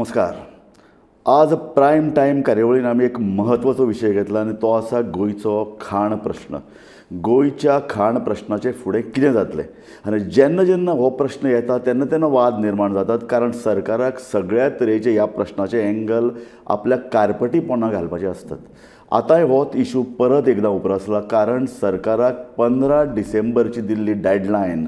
नमस्कार. आज prime time कार्यावळीन आमी एक म्हत्वाचो विशय घेतला आनी तो आसा गोंयचो खाण प्रश्न. गोंयच्या खाण प्रश्नाचें फुडें कितें जातलें आनी जेन्ना जेन्ना हो प्रश्न येता तेन्ना तेन्ना वाद निर्माण जातात, कारण सरकाराक सगळ्या तरेचे ह्या प्रश्नाचे एंगल आपल्या कारपटी पोंदा घालपाचे आसतात. आतांय होच इशू परत एकदां उप्रासला, कारण सरकाराक 15 डिसेंबरची दिल्ली डेडलायन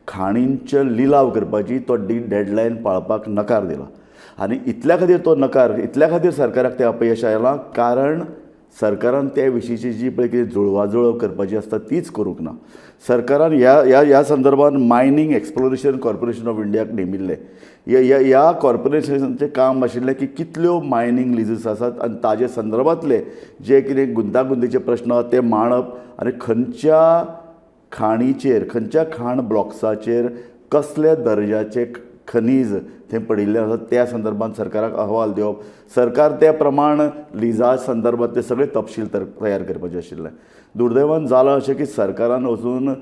खाणींचे लिलाव करपाची, तो डेडलायन पाळपाक नकार दिला. आनी इतल्या खातीर तो नकार, इतल्या खातीर सरकाराक तें अपयश आयलां, कारण सरकारान ते विशींची जी पळय कितें जुळवाजुळव करपाची आसता तीच करूंक ना. सरकारान ह्या ह्या ह्या संदर्भात मायनींग एक्सप्लोरेशन कॉर्पोरेशन ऑफ इंडियाक नेमिल्लें. ह्या ह्या ह्या कॉर्पोरेशनाचें काम आशिल्लें की कितल्यो मायनींग लिजीस आसात आनी ताजे संदर्भांतले जे कितें गुंतागुंतीचे प्रश्न आसात ते मांडप आनी खंयच्या खाणीचेर, खंयच्या खाण ब्लॉक्साचेर कसल्या दर्जाचे खनीज थंय पडिल्ले आसात त्या संदर्भात सरकाराक अहवाल दिवप, सरकार त्या प्रमाण लिजा संदर्भातले सगळे तपशील तयार करपाचे आशिल्ले. दुर्दैवान जालां अशें की सरकारान वचून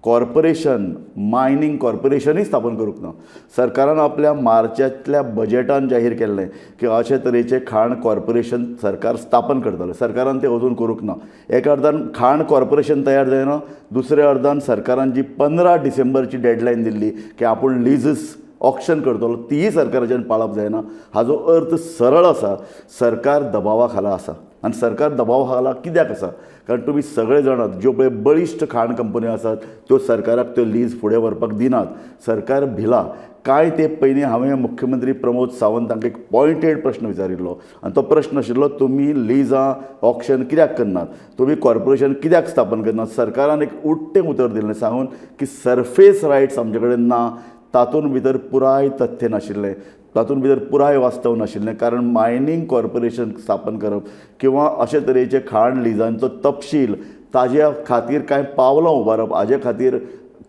कॉर्पोरेशन, मायनींग कॉर्पोरेशनूय स्थापन करूंक ना. सरकारान आपल्या मार्चांतल्या बजेटान जाहीर केल्लें की अशे तरेचें खाण कॉर्पोरेशन सरकार स्थापन करतलें. सरकारान तें अजून करूंक ना. एका अर्दान खाण कॉर्पोरेशन तयार जायना, दुसऱ्या अर्दान सरकारान जी 15 डिसेंबरची डेडलायन दिल्ली की आपूण लिजीस ऑक्शन करतलो, तीय सरकाराच्यान पाळप जायना. हाजो अर्थ सरळ आसा, सरकार दबावा खाला आसा. आनी सरकार दबावा खाला कित्याक आसा? कारण तुमी सगळे जाणात, ज्यो पळय बळिश्ट खाण कंपन्यो आसात त्यो सरकाराक त्यो लीज फुडें व्हरपाक दिनात. सरकार भिला. कांय तेंप पयलीं हांवें मुख्यमंत्री प्रमोद सावंत हांकां एक पॉयंटेड प्रश्न विचारिल्लो आनी तो प्रश्न आशिल्लो, तुमी लिजां ऑक्शन कित्याक करनात, तुमी कॉर्पोरेशन कित्याक स्थापन करनात? सरकारान एक उडटें उतर दिल्लें सांगून की सरफेस रायट्स आमचे कडेन ना. तातूंत भितर पुराय तथ्य नाशिल्लें, तातूंत भितर पुराय वास्तव नाशिल्लें, कारण मायनींग कॉर्पोरेशन स्थापन करप किंवा अशे तरेचे खाण लिजांचो तपशील ताज्या खातीर कांय पावलां उबारप हाजे खातीर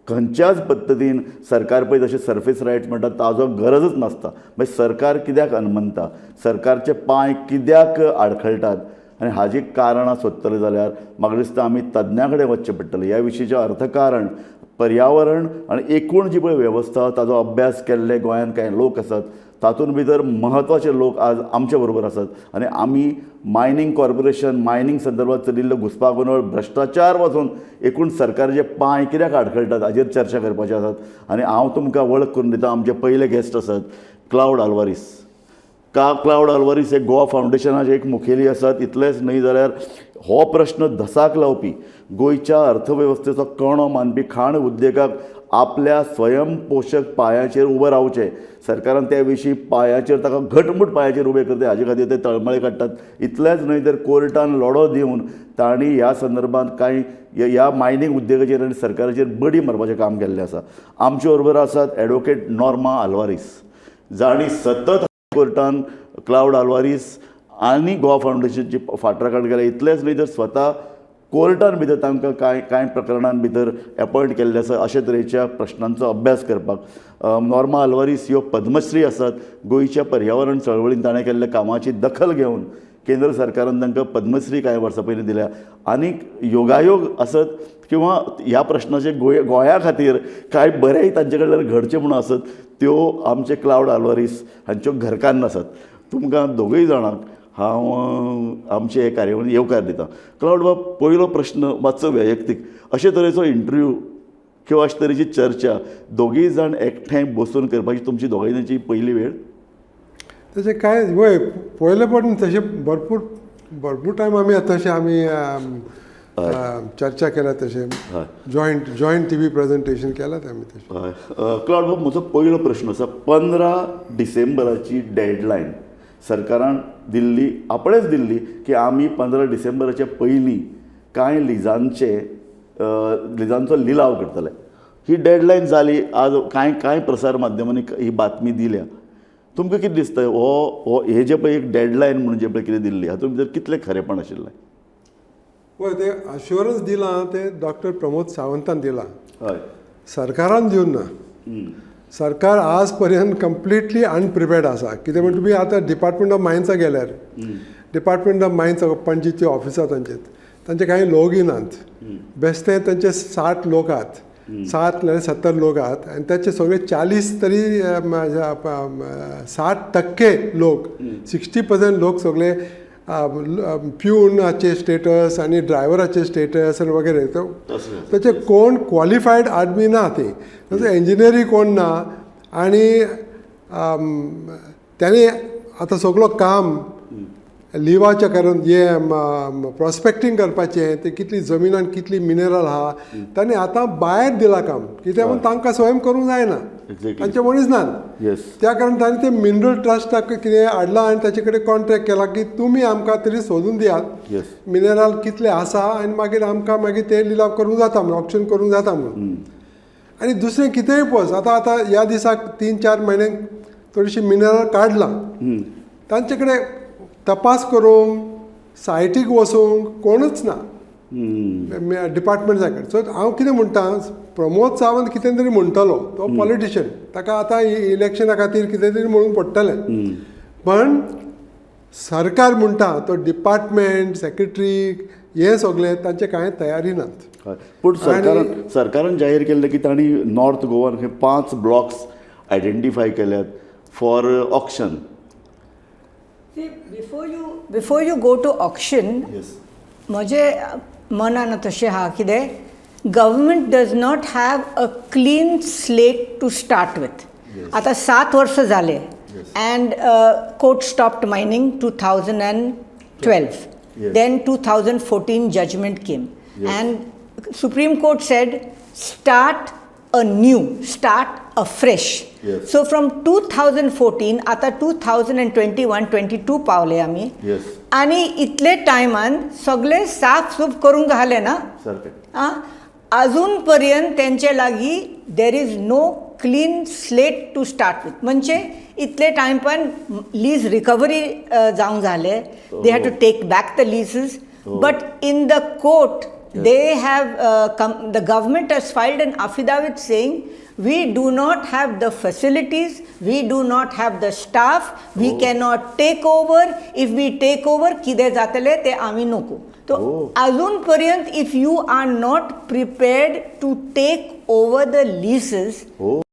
खंयच्याच पद्दतीन सरकार पळय जशें सर्फेस रायट्स म्हणटा ताजो गरजच नासता. मागीर सरकार कित्याक अनमनता, सरकारचे पांय कित्याक आडखळटात आनी हाजी कारणां सोदतले जाल्यार म्हाका दिसता आमी तज्ञा कडेन वचचें पडटलें. ह्या विशींचें अर्थकारण, पर्यावरण आनी एकूण जी पळय वेवस्था ताजो अभ्यास केल्ले गोंयांत कांय लोक आसात. तातूंत भितर म्हत्वाचे लोक आज आमचे बरोबर आसात आनी आमी मायनींग कॉर्पोरेशन, मायनींग संदर्भात चलिल्लो घुस्पागोंदळ, भ्रश्टाचार पासून एकूण सरकारचे पांय कित्याक आडखळटात हाजेर चर्चा करपाचे आसात. आनी हांव तुमकां वळख करून दिता, आमचे पयले गेस्ट आसात क्लावड आल्वारीस. का क्लावड आल्वारीस हे गोवा फावंडेशनाचे एक मुखेली आसात. इतलेंच न्हय जाल्यार हो प्रश्न धसाक लावपी, गोंयच्या अर्थवेवस्थेचो कणो मानपी खाण उद्देगाक आपल्या स्वयं पोशक पांयाचेर उबें रावचें, सरकारान त्या विशीं पांयाचेर ताका घटमूट पांयाचेर उबें करचें हाजे खातीर ते तळमळे काडटात. इतलेंच न्हय तर कोर्टान लढो दिवन तांणी ह्या संदर्भात कांय ह्या मायनींग उद्देगाचेर आनी सरकाराचेर बडी मारपाचें काम केल्लें आसा. आमचे बरोबर आसात एडवोकेट नॉर्मा आल्वारीस, जांणी सतत कोर्टान क्लावड आल्वारीस आनी गोवा फावंडेशनची फाटराखण केल्या. इतलेंच न्हय तर स्वता कोर्टान भितर तांकां कांय कांय प्रकरणां भितर एपॉयंट केल्लें आसा अशे तरेच्या प्रश्नांचो अभ्यास करपाक. नॉर्मा आल्वारीस ह्यो पद्मश्री आसात. गोंयच्या पर्यावरण चळवळीन ताणें केल्ल्या कामाची दखल घेवन केंद्र सरकारान तांकां पद्मश्री कांय वर्सां पयलीं दिल्या. आनीक योगायोग आसत किंवा ह्या प्रश्नाचे गोंया खातीर कांय बरेंय तांचे कडल्यान घडचें म्हणून आसत, त्यो आमचे क्लावड आल्वारीस हांच्यो घरकान्न आसात. तुमकां दोगूय जाणांक हांव आमचे हे कार्यावळीन येवकार दिता. क्लावड बाब, पयलो प्रश्न मातसो वैयक्तीक. अशे तरेचो इंटरव्यू किंवा अशे तरेची चर्चा दोगीय जाण एकठांय बसून करपाची तुमची दोगांय जाणांची पयली वेळ? तशें कांय वय पयलेपण तशें भरपूर भरपूर टायम आमी तशें आमी चर्चा केल्या तशें, जॉयंट टीव्ही प्रेजेंटेशन केलां आमी तशें. हय, क्लावड बाब, म्हजो पयलो प्रश्न आसा, 15 डिसेंबराची डेडलायन सरकारान दिल्ली, आपणेच दिल्ली की आमी 15 डिसेंबराच्या पयलीं कांय लिजांचे लिजांचो लिलाव करतले. ही डेडलायन जाली. आज कांय कांय प्रसार माध्यमांनी ही बातमी दिल्या. तुमकां कितें दिसता, हो हो हे जे पळय एक डेडलायन म्हणून जे पळय कितें दिल्ली हातूंत भितर कितलें खरेपण आशिल्लें? वय, तें अश्युरन्स दिलां तें डॉक्टर प्रमोद सावंतान दिलां. सरकारान दिवन ना. सरकार आज पर्यंत कंप्लिटली अनप्रिपेर्ड आसा. कितें म्हण तुमी आतां डिपार्टमेंट ऑफ मायन्सा गेल्यार, डिपार्टमेंट ऑफ मायन्स पणजीचे ऑफिसां तांचे, तांचे कांय लोकय नात. बेश्टे तांचे 60 लोक आहात. 60 नाल्यार 70 लोक आहात आनी ताचे सगळे 40 तरी 60% लोक, 60% लोक सगळे प्यूनाचे स्टेटस आनी ड्रायव्हराचे स्टेटस आनी वगैरे. तो ताचे कोण क्वॉलिफायड आदमी ना, ती तसो इंजिनियरी कोण ना. आनी त्याने आतां सगलो काम लिवाचें कारण हे प्रोस्पेक्टींग करपाचें, ते कितली जमिनान कितली मिनरल आहा, ताणें आतां भायर दिलां काम. कित्याक म्हूण तांकां स्वयं करूंक जायना, तांचे मनीस नात. त्या कारण ताणें ते मिनरल ट्रस्टाक कितें हाडलां आनी ताचे कडेन कॉन्ट्रॅक्ट केला की तुमी आमकां तरी सोदून दियात मिनरल कितले आसा आनी मागीर आमकां मागीर ते लिलाव करूंक जाता म्हणून, ऑक्शन करूंक जाता म्हणून. आनी दुसरें कितेंय पळय, आतां आतां ह्या दिसाक 3-4 म्हयन्यांक थोडीशी मिनरल काडलां, तांचे कडेन तपास करूंक सायटीक वचूंक कोणूच ना डिपार्टमेंटा कडेन. सो हांव कितें म्हणटा, प्रमोद सावंत कितें तरी म्हणटलो, तो पॉलिटिशियन, ताका आतां इलेक्शना खातीर कितें तरी म्हणूंक पडटलें. पण सरकार म्हणटा तो डिपार्टमेंट सेक्रेटरी हे सगळे तांचे कांय तयारी नात. पूण सरकारान जाहीर केल्लें की तांणी नॉर्थ गोवान खंय 5 ब्लॉक्स आयडेंटिफाय केल्यात for auction. Before you go to auction, म्हजे मनान तशें आहा कितें, government does not have a clean slate to start with. आतां 7 वर्सां जाले and court stopped mining 2012. Then 2014 judgment came and Supreme Court said start anew, start afresh. So from 2014 आता 2021 22 पावले आमी. आनी इतले टायमान सगळे साफ सूफ करूंक घाले ना. सारकें. आं, अजून पर्यंत तेंचे लागीं there is no clean slate to start with. म्हणजे इतले टायम पण लीज रिकवरी जावंक जाले, they have to take back the leases, but in the court they have come, the government has filed an affidavit saying we do not have the facilities, we do not have the staff, we cannot take over. If we take over, कितें जातलें ते आमी नको. तो अजून पर्यंत if you are not prepared to take over the leases,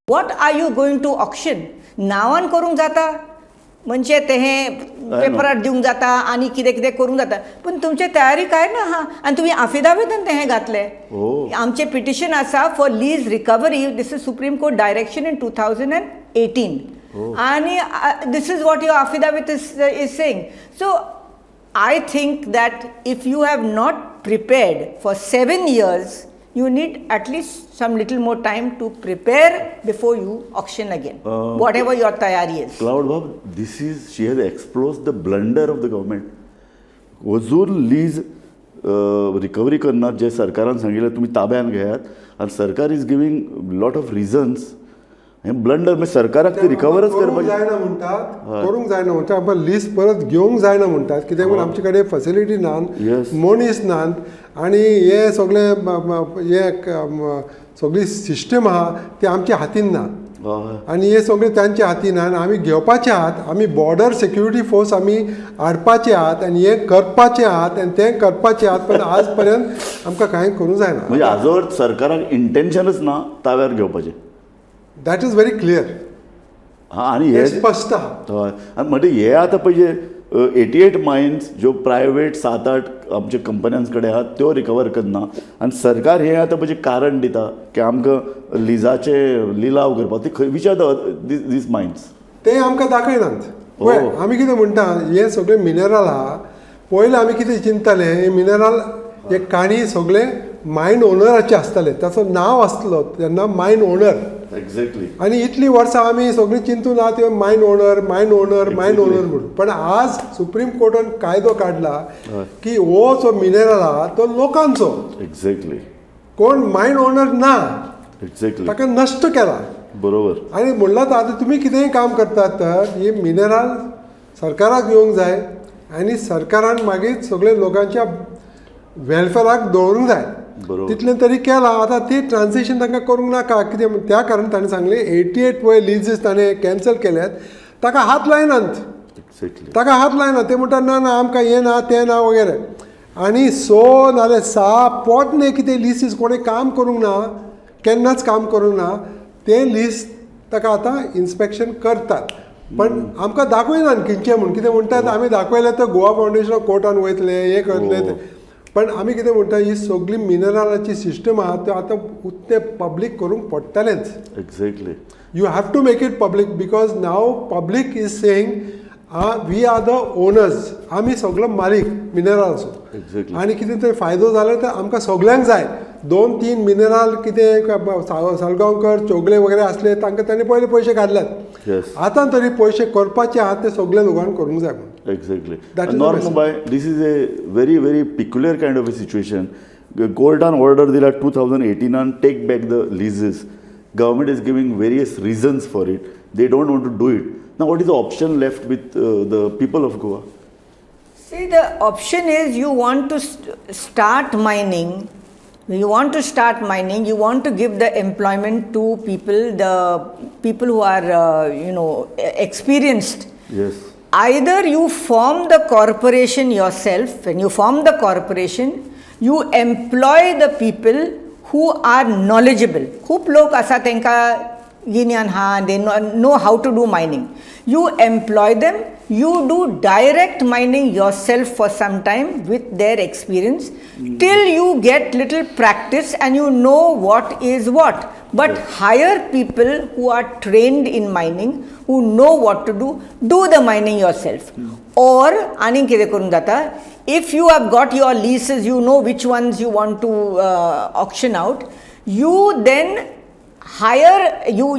what are you going to auction? नांवान करूंक जाता, म्हणजे ते हे पेपरार दिवंक जाता आनी कितें कितें करूंक जाता, पूण तुमची तयारी काय ना आहा आनी तुमी आफिदावीतान तें घातलें. आमचें पिटिशन आसा for lease recovery. This is Supreme Court direction in 2018 आनी this is what your affidavit is saying. So I think that if you have not prepared for 7 years, you need at least some little more time to prepare before you auction again, whatever your तयारी is. Cloud Bob, this is she has exposed the blunder of the government. अजून lease recovery करनात, जे सरकारान सांगिल्लें तुमी ताब्यान घेयात, आनी सरकार is giving lot of reasons. हें ब्लंडर म्हणजे सरकाराक ती रिकवरच करूंक करपाचें जायना म्हणटात, करूंक जायना म्हणटात, आमकां लीज परत घेवंक जायना म्हणटात. कित्याक म्हूण आमचे कडेन फॅसिलिटी ना, मनीस नात आनी हे सगळे हे सगळी सिस्टम आहा ती आमच्या हातीन ना. आनी हे सगळे तांच्या हातीन आहा आनी आमी घेवपाचे आहात, आमी बॉर्डर सेक्युरिटी फोर्स आमी हाडपाचे आहात आनी हें करपाचें आहात आनी तें करपाचें आहात, पण आज पर्यंत आमकां कांय करूंक जायना. म्हणजे आजवर सरकाराक इंटेन्शनच ना ताब्यार घेवपाचें. That is very clear. हा, आनी हे स्पश्ट आहा. हय, आनी म्हणजे हे आतां पळय 88 मायन्स ज्यो प्रायवेट सात आठ आमच्या कंपन्यांस कडेन आहात त्यो रिकवर करना आनी सरकार हे आतां पळय कारण दिता की आमकां लिजाचे लिलाव करपाक ती खंय, which are the these mines? ते आमकां दाखयनात. पळय, आमी कितें म्हणटा, हे सगळे मिनरल आहा, पयलें आमी कितें चिंतताले, हे मिनरल हे काणी सगळे मायन ओनराचे आसताले, ताचो नांव आसलो तेन्ना मायन ओनर. आनी इतलीं वर्सां आमी सगळीं चिंतून आहा त्यो mine owner, mine owner, mine owner म्हणून. पण आज सुप्रीम कोर्टान कायदो काडला की हो जो मिनरल आहा तो लोकांचो. कोण मायन ओनर ना. ताका नश्ट केला. आनी म्हणलां तर आतां तुमी कितेंय काम करतात तर ही मिनरल सरकाराक येवंक जाय आनी सरकारान मागीर सगळे लोकांच्या वेलफेराक दवरूंक जाय. तितलें तरी केलां. आतां ती ट्रान्झेक्शन तांकां करूंक नाका कितें म्हूण, त्या कारण ताणें सांगलें 88 पळय लिजीस ताणें कॅन्सल केल्यात, ताका हात लायनात. ताका हात लायना. ते म्हणटात ना ना, आमकां हें ना तें ना वगैरे. आनी स नाल्यार सात पोटने कितें लिसीस कोणें काम करूंक ना. केन्नाच काम करूंक ना तें लीज ताका आतां इन्स्पेक्शन करतात. पण आमकां दाखयनात खंयचें म्हूण. कितें म्हणटात, आमी दाखयलें तर गोवा फावंडेशन कोर्टान वयतले, हें करतले ते. पण आमी कितें म्हणटा, ही सगळी मिनरलाची सिस्टम आहा त्यो आतां उत्ते पब्लीक करूंक पडटलेंच. You have to make it public because now public is saying, we are the owners, आमी सगलो मालीक मिनरलाचो. आनी कितें तरी फायदो जालो तर आमकां सगल्यांक जाय. दोन तीन मिनरल कितें साळगांवकर, चोगले वगैरे आसले, तांकां तांणी पयले पयशे काडल्यात. आतां तरी पयशे करपाचे आहा ते सगळे लोकांक करूंक जाय म्हणून. That is the Norm message. Bhai, this is a very, very peculiar kind of a situation. कोर्टान ऑर्डर दिला 2018 take back the leases. Government is giving various reasons for it. They don't want to do it. Now, what is the option left with the people of Goa? See, the option is you want to start mining. You want to start mining, you want to give the employment to people, the people who are experienced. Either you form the corporation yourself. When you form the corporation, you employ the people who are knowledgeable. खूप लोक आसा तांकां गिन्यान हा, they know how to do mining. You employ them, you do direct mining yourself for some time with their experience till you get little practice and you know what is what. But hire people who are trained in mining, who know what to do, do the mining yourself. Or आनी कितें करूंक जाता, if you have got your leases, you know which ones you want to auction out, you then hire, you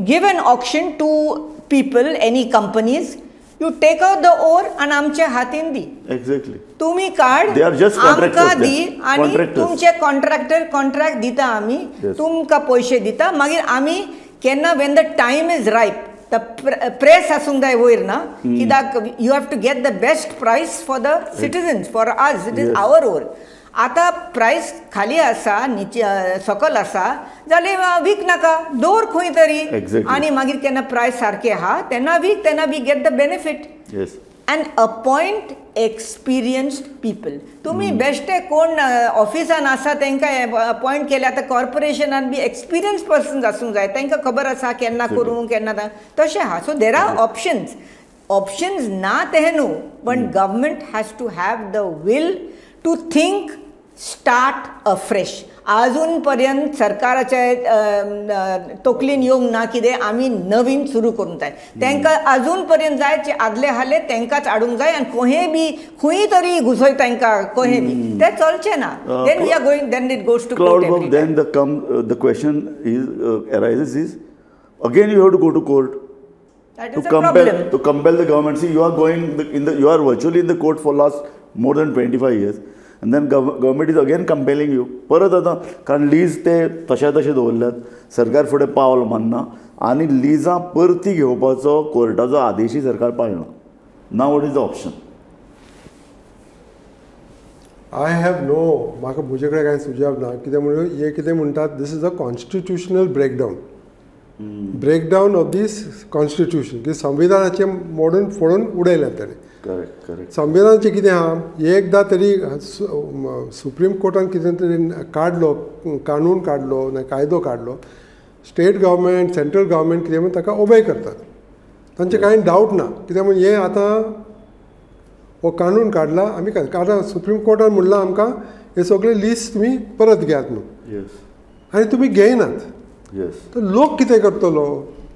give an auction to people, any companies, you take out the ore आणि आमच्या हातीन दी. तुम्ही काड. They are just contractors. आमकां दी आणि Contractors. तुमचे contractor, contract दिता आमी, तुमकां पयशे दिता. मागीर आमी केन्ना when the time is ripe, the press आसूंक जाय वयर ना, कित्याक you have to get the best price for the citizens, for us. It is our ore. आतां प्रायस खाली आसा, निचे सकल आसा जाल्यार वीक नाका, दवर खंय तरी. आनी मागीर केन्ना प्रायस सारकें आहा तेन्ना वीक, तेन्ना we get the benefit. And appoint experienced people. तुम्ही बेश्टे कोण ऑफिसान आसा तांकां अपॉयंट केले. आतां कॉर्पोरेशनान बी एक्सपिरियन्स पर्सन्स आसूंक जाय, तांकां खबर आसा केन्ना करूं केन्ना ना. तशें आहा. So there are options. Options ना तें न्हू, पण government has to have the will to think, start afresh. अजून पर्यंत सरकाराच्या तकलीन येवंक ना कितें आमी नवीन सुरू करूंक जाय. तांकां अजून पर्यंत जाय जे आदले आहले तांकांच हाडूंक जाय आनी खंय बी खंय तरी घुसय तांकां खंय बी, तें चलचें ना. Then we are going, then it goes to Cloud Bob, then the question is arises is again you have to go to court That to is a compel problem. To compel the government. See, you are going the, in the you are virtually in the court for last more than 25 years, and then government is again compelling you. परत आतां कारण lease ते तशा तशें दवरल्यात, सरकार फुडें पावल मारना आनी लिजां परती घेवपाचो कोर्टाचो आदेशूय सरकार पाळना. Now, what is the option? I have no, म्हाका म्हजे कडेन कांय सुजाव ना. कितें म्हणून हे कितें म्हणटात, this is a constitutional breakdown of this constitution की संविधानाचें मोडून फोडून उडयलें ताणें. करेक्ट करेक्ट संविधानाचें कितें आहा, एकदां तरी सुप्रीम कोर्टान कितें तरी काडलो, कानून काडलो ना कायदो काडलो, स्टेट गव्हर्मेंट, सेंट्रल गव्हर्मेंट कितें म्हण ताका ओबे करतात. तांचें कांय डावट ना. कित्याक म्हण हें आतां हो कानून काडला आमी. आतां सुप्रीम कोर्टान म्हणलां आमकां हे सगळे लिस्ट तुमी परत घेयात म्हणून आनी तुमी घेयनात तर लोक कितें करतलो?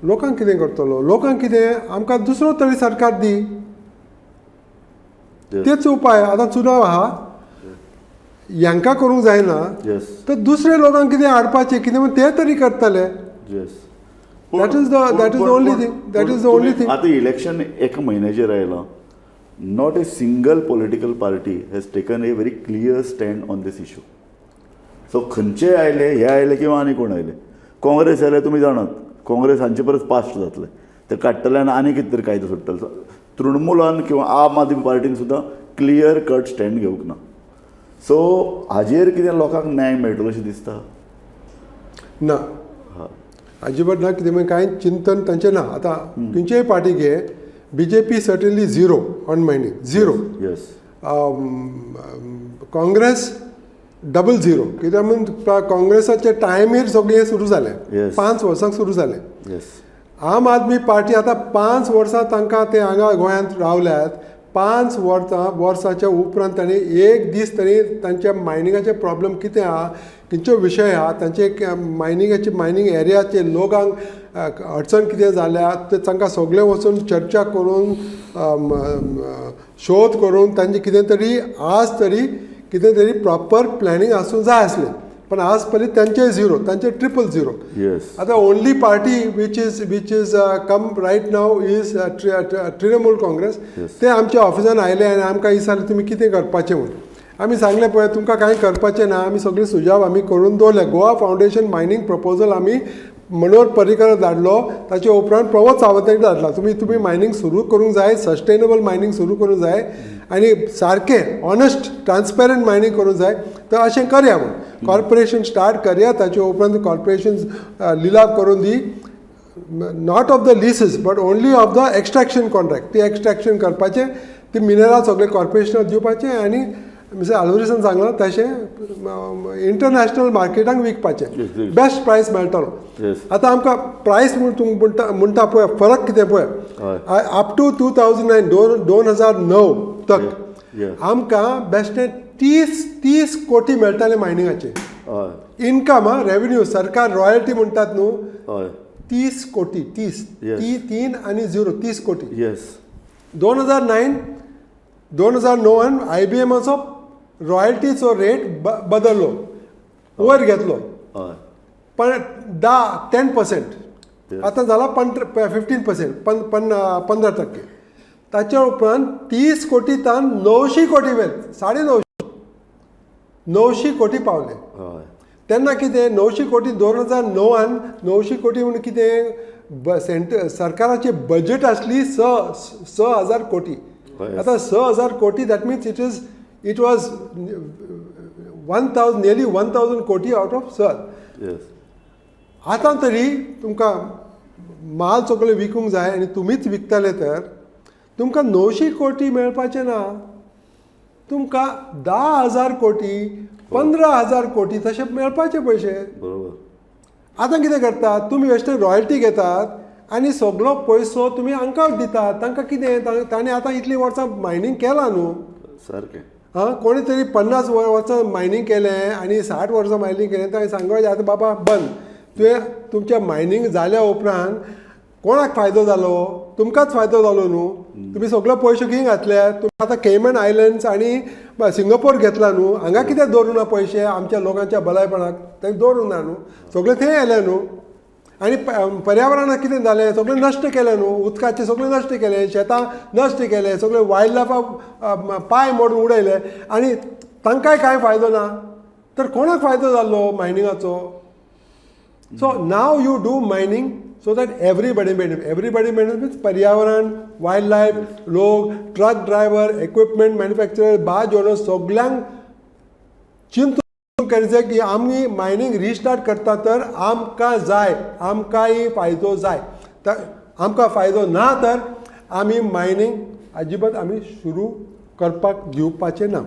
लोकांक कितें करतलो? लोकांक कितें, आमकां दुसरो तरी सरकार दी. तेच उपाय. आतां चुनाव आहा, हांकां करूंक जायना तर दुसरे लोकांक कितें हाडपाचें, कितें म्हण ते तरी करतले. That is the only thing. That is the only thing. आतां इलेक्शन एका म्हयन्याचेर आयलां. Not a single political party has taken a very clear stand on this issue. So खंयचे आयले, हे आयले किंवा आनी कोण आयले, काँग्रेस आयले, तुमी जाणात काँग्रेस हांचे परस पास्ट जातले, ते काडटले आनी आनी कितें तरी कायदो सोडटले. तृणमूलान किंवा आम आदमी पार्टीन सुद्दां क्लियर कट स्टँड घेवंक ना. सो हाजेर कितें लोकांक न्याय मेळटलो अशें दिसता? ना, अजिबात ना. कितें म्हणजे कांय चिंतन तांचें ना. आतां खंयचेय पार्टी घे, BJP certainly zero on mining, zero. Congress double zero. कित्याक म्हूण काँग्रेसाच्या टायमीर सगळें हें सुरू जालें. 5 वर्सांक सुरू जालें. आम आदमी पार्टी आतां 5 वर्सां तांकां ते हांगा गोंयांत रावल्यात. 5 वर्साच्या उपरांत तांणी एक दीस तरी तांच्या मायनिंगाचे प्रॉब्लम कितें आहा, खंयचो विशय आहा, तांचे मायनिंगाचे मायनींग एरियाचे लोकांक अडचण कितें जाल्या ते तांकां सगळें वचून चर्चा करून, शोध करून तांचे कितें तरी आज तरी कितें तरी प्रॉपर प्लॅनिंग आसूंक जाय आसलें. पण आज पर्यंत तांचे झिरो, तांचे ट्रिपल झिरो. आतां only party which is come right now is Trinamool Congress. ते आमच्या ऑफिसान आयले आनी आमकां विचारलें तुमी कितें करपाचें म्हूण. आमी सांगलें पळय तुमकां कांय करपाचें ना, आमी सगळे सुजाव आमी करून दवरले. गोवा फावंडेशन मायनींग प्रपोजल आमी मनोहर पर्रीकर धाडलो, ताचे उपरांत प्रमोद सावंताक धाडला. तुमी तुमी मायनींग सुरू करूंक जाय, सस्टेनेबल मायनींग सुरू करूंक जाय आनी सारकें ऑनेस्ट ट्रान्सपेरंट मायनींग करूंक जाय, तर अशें करया म्हूण कॉर्पोरेशन स्टार्ट करया. ताचे उपरांत कॉर्पोरेशन लिलाव करून दी, not of the leases but only of the extraction contract. ती एक्स्ट्रॅक्शन करपाचें, ती मिनरल सगळें कॉर्पोरेशनाक दिवपाचें आनी मिस्टर आल्वरीसान सांगलां तशें इंटरनॅशनल मार्केटाक विकपाचें, बेस्ट प्रायस मेळटलो. आतां आमकां प्रायस म्हूण तूं म्हणटा पळय, फरक कितें पळय, अप टू 2009, 2009 तक आमकां बेश्टें 30 30 कोटी मेळटाले मायनिंगाचे इनकम. हा, रेवेन्यू, सरकार रॉयल्टी म्हणटात न्हू, 30 कोटी, 30, ती तीन आनी झिरो, 30 कोटी. 2009, 2009 आयबीएमाचो रॉयल्टीचो रेट बदललो, वयर घेतलो, पण 10%, आतां जाला 15%, पन पन 15%. ताच्या उपरांत 30 कोटी तान 900 कोटी वेल, 950, 900 कोटी पावले. तेन्ना कितें 900 कोटी, 2009 900 कोटी म्हणून कितें, सेंट सरकाराची बजेट आसली स 6,000 कोटी. आतां 6,000 कोटी, that means it was 1,000, nearly 1,000 कोटी आवट ऑफ स. आतां तरी तुमकां माल सगळे विकूंक जाय आनी तुमीच विकतले तर तुमकां 900 कोटी मेळपाचें ना, तुमकां 10,000 कोटी, 15,000 कोटी तशे मेळपाचे पयशे. आतां कितें करतात तुमी, बेश्टे रॉयल्टी घेतात आनी सगलो पयसो तुमी हांकां दितात. तांकां कितें, तांणी आतां इतलीं वर्सां मायनींग केलां न्हू. आं, कोणी तरी 50 वर्सां मायनींग केलें आनी 60 वर्सां मायनींग केलें, ताणें सांगपाचें आतां बाबा बंद. तुवें तुमच्या मायनींग जाल्या उपरांत कोणाक फायदो जालो? तुमकांच फायदो जालो न्हू. तुमी सगलो पयशे खंय घातले? तुमी आतां केमन आयलंड्स आनी सिंगापोर घेतला न्हू. हांगा कित्याक दवरूं ना पयशे आमच्या लोकांच्या भलायपणाक? ते दवरूंक ना न्हू, सगळें थंय येयलें न्हू. आनी पर्यावरणाक कितें जालें? सगळें नश्ट केलें न्हू. उदकाचें सगळें नश्ट केलें, शेतां नश्ट केलें, सगळें वायल्ड लायफाक पांय मोडून उडयले आनी तांकांय कांय फायदो ना. तर कोणाक फायदो जाल्लो मायनिंगाचो? So now you do mining so that everybody benefit. Everybody benefit, पर्यावरण, वायल्ड लायफ, लोक, truck driver, equipment manufacturer, barge owner, सगल्यांक चिंतून करचें की आमी मायनींग रिस्टार्ट करता तर आमकां जाय, आमकांय फायदो जाय. तर आमकां फायदो ना तर आमी मायनींग अजिबात आमी सुरू करपाक दिवपाचें ना.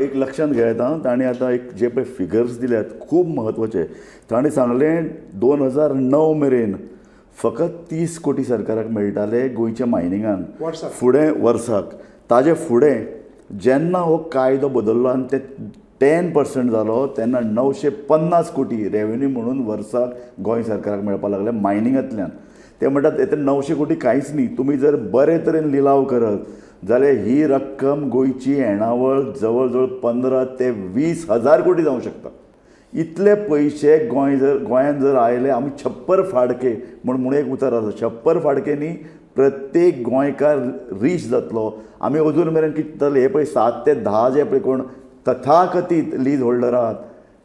एक लक्षांत घेयात आं, तांणी आतां एक जे पळय फिगर्स दिल्यात खूब म्हत्वाचे. तांणी सांगलें 2009 मेरेन फकत 30 कोटी सरकाराक मेळटाले गोंयच्या मायनिंगान. वर्साक. फुडें वर्साक. ताजे फुडें जेन्ना हो कायदो बदल्लो आनी ते 10% जालो तेन्ना 950 कोटी रेवेन्यू म्हणून वर्साक गोंय सरकाराक मेळपाक लागले मायनिंगांतल्यान. ते म्हणटात ते 900 कोटी कांयच न्ही, तुमी जर बरे तरेन लिलाव करत जाल्यार ही रक्कम गोंयची येणावळ जवळ जवळ 15 ते 20 हजार कोटी जावंक शकता. इतले पयशे गोंय जर गोंयांत जर आयले, आमी छप्पर फाडके म्हूण म्हूण एक उतर आसा, छप्पर फाडके न्ही, प्रत्येक गोंयकार रीच जातलो. आमी अजून मेरेन कितें जालें, हे पळय 7 ते 10 जे पळय कोण तथाकथीत लीज होल्डर आहात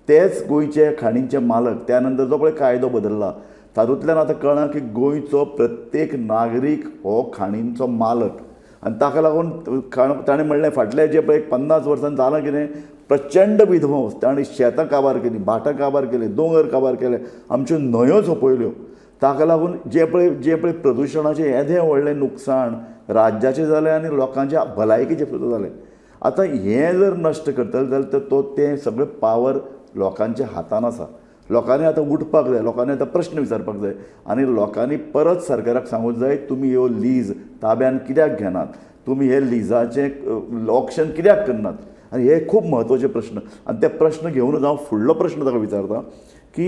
तेच गोंयचे खाणींचे मालक. त्या नंतर जो पळय कायदो बदल्ला तातूंतल्यान आतां कळ्ळां की गोंयचो प्रत्येक नागरीक हो खाणींचो मालक. आनी ताका लागून ताणें म्हणलें फाटले जे पळय 50 वर्सां जालां कितें, प्रचंड विध्वंस. ताणें शेतां काबार केलीं, भाटां काबार केलीं, दोंगर काबार केले, आमच्यो न्हंयो सोंपयल्यो. ताका लागून जे पळय प्रदुशणाचें येदें व्हडलें नुकसाण राज्याचें जालें आनी लोकांच्या भलायकेचें सुद्दां जालें. आतां हें जर नश्ट करतले जाल्यार तो तें सगळें पावर लोकांच्या हातान आसा. लोकांनी आतां उठपाक जाय, लोकांनी आतां प्रश्न विचारपाक जाय आनी लोकांनी परत सरकाराक सांगूंक जाय तुमी ह्यो लीज ताब्यान कित्याक घेनात, तुमी हे लिजाचें ऑक्शन कित्याक करनात. आनी हे खूब म्हत्वाचे प्रश्न आनी ते प्रश्न घेवनूच हांव फुडलो प्रश्न ताका विचारता की